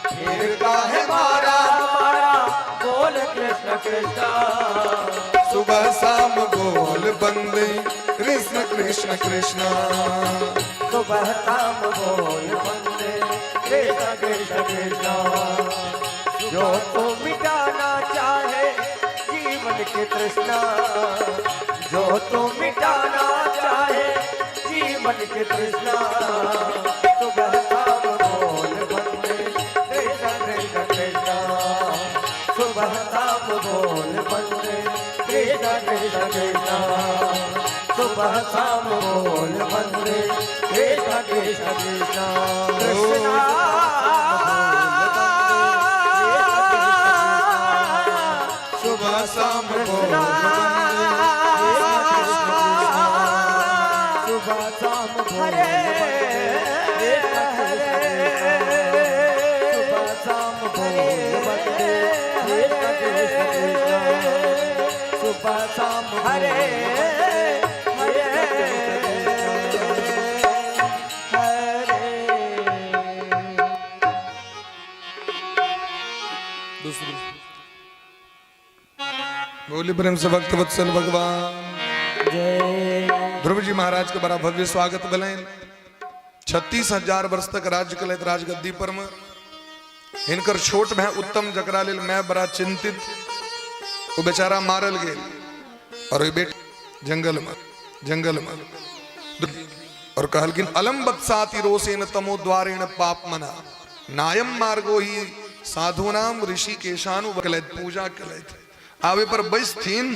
फिर काहे मारा मारा बोल कृष्ण कृष्ण। सुबह शाम बोल बंदे कृष्ण कृष्ण कृष्ण। सुबह शाम बोल बंदे कृष्ण कृष्ण कृष्ण। जो तू मिटाना चाहे जीवन की तृष्णा, जो तू मिटाना चाहे जीवन की तृष्णा, सुबह शाम बोल बंदे कृष्ण कृष्ण कृष्ण। सुबह शाम बोल बंदे कृष्ण कृष्ण कृष्ण। सुबह शाम बोल बंदे कृष्ण कृष्ण कृष्ण। कृष्णा सुबह शाम बोल बंदे कृष्ण कृष्ण कृष्ण। सुबह शाम बोल बंदे कृष्ण कृष्ण कृष्ण। सुबह शाम बोल बंदे कृष्ण कृष्ण कृष्ण। सुबह शाम हरे हरे हरे। दूसरी बोली प्रेम से भक्त वत्सल भगवान जय। ध्रुव जी महाराज के बड़ा भव्य स्वागत भेलनि। 36,000 वर्ष तक राज्य कलैत राजगद्दी पर में हिनकर छोट भाई उत्तम जकरा लेल मैं बड़ा चिंतित, वो बेचारा मारल गेल और ओहि बेट जंगल में, जंगल में और कहलखिन अलम बत्साति रोसेन तमो द्वारेण पाप मना नायम मार्गो ही साधुनाम ऋषिकेशानु कलैत पूजा कलैत आवे पर बैसथिन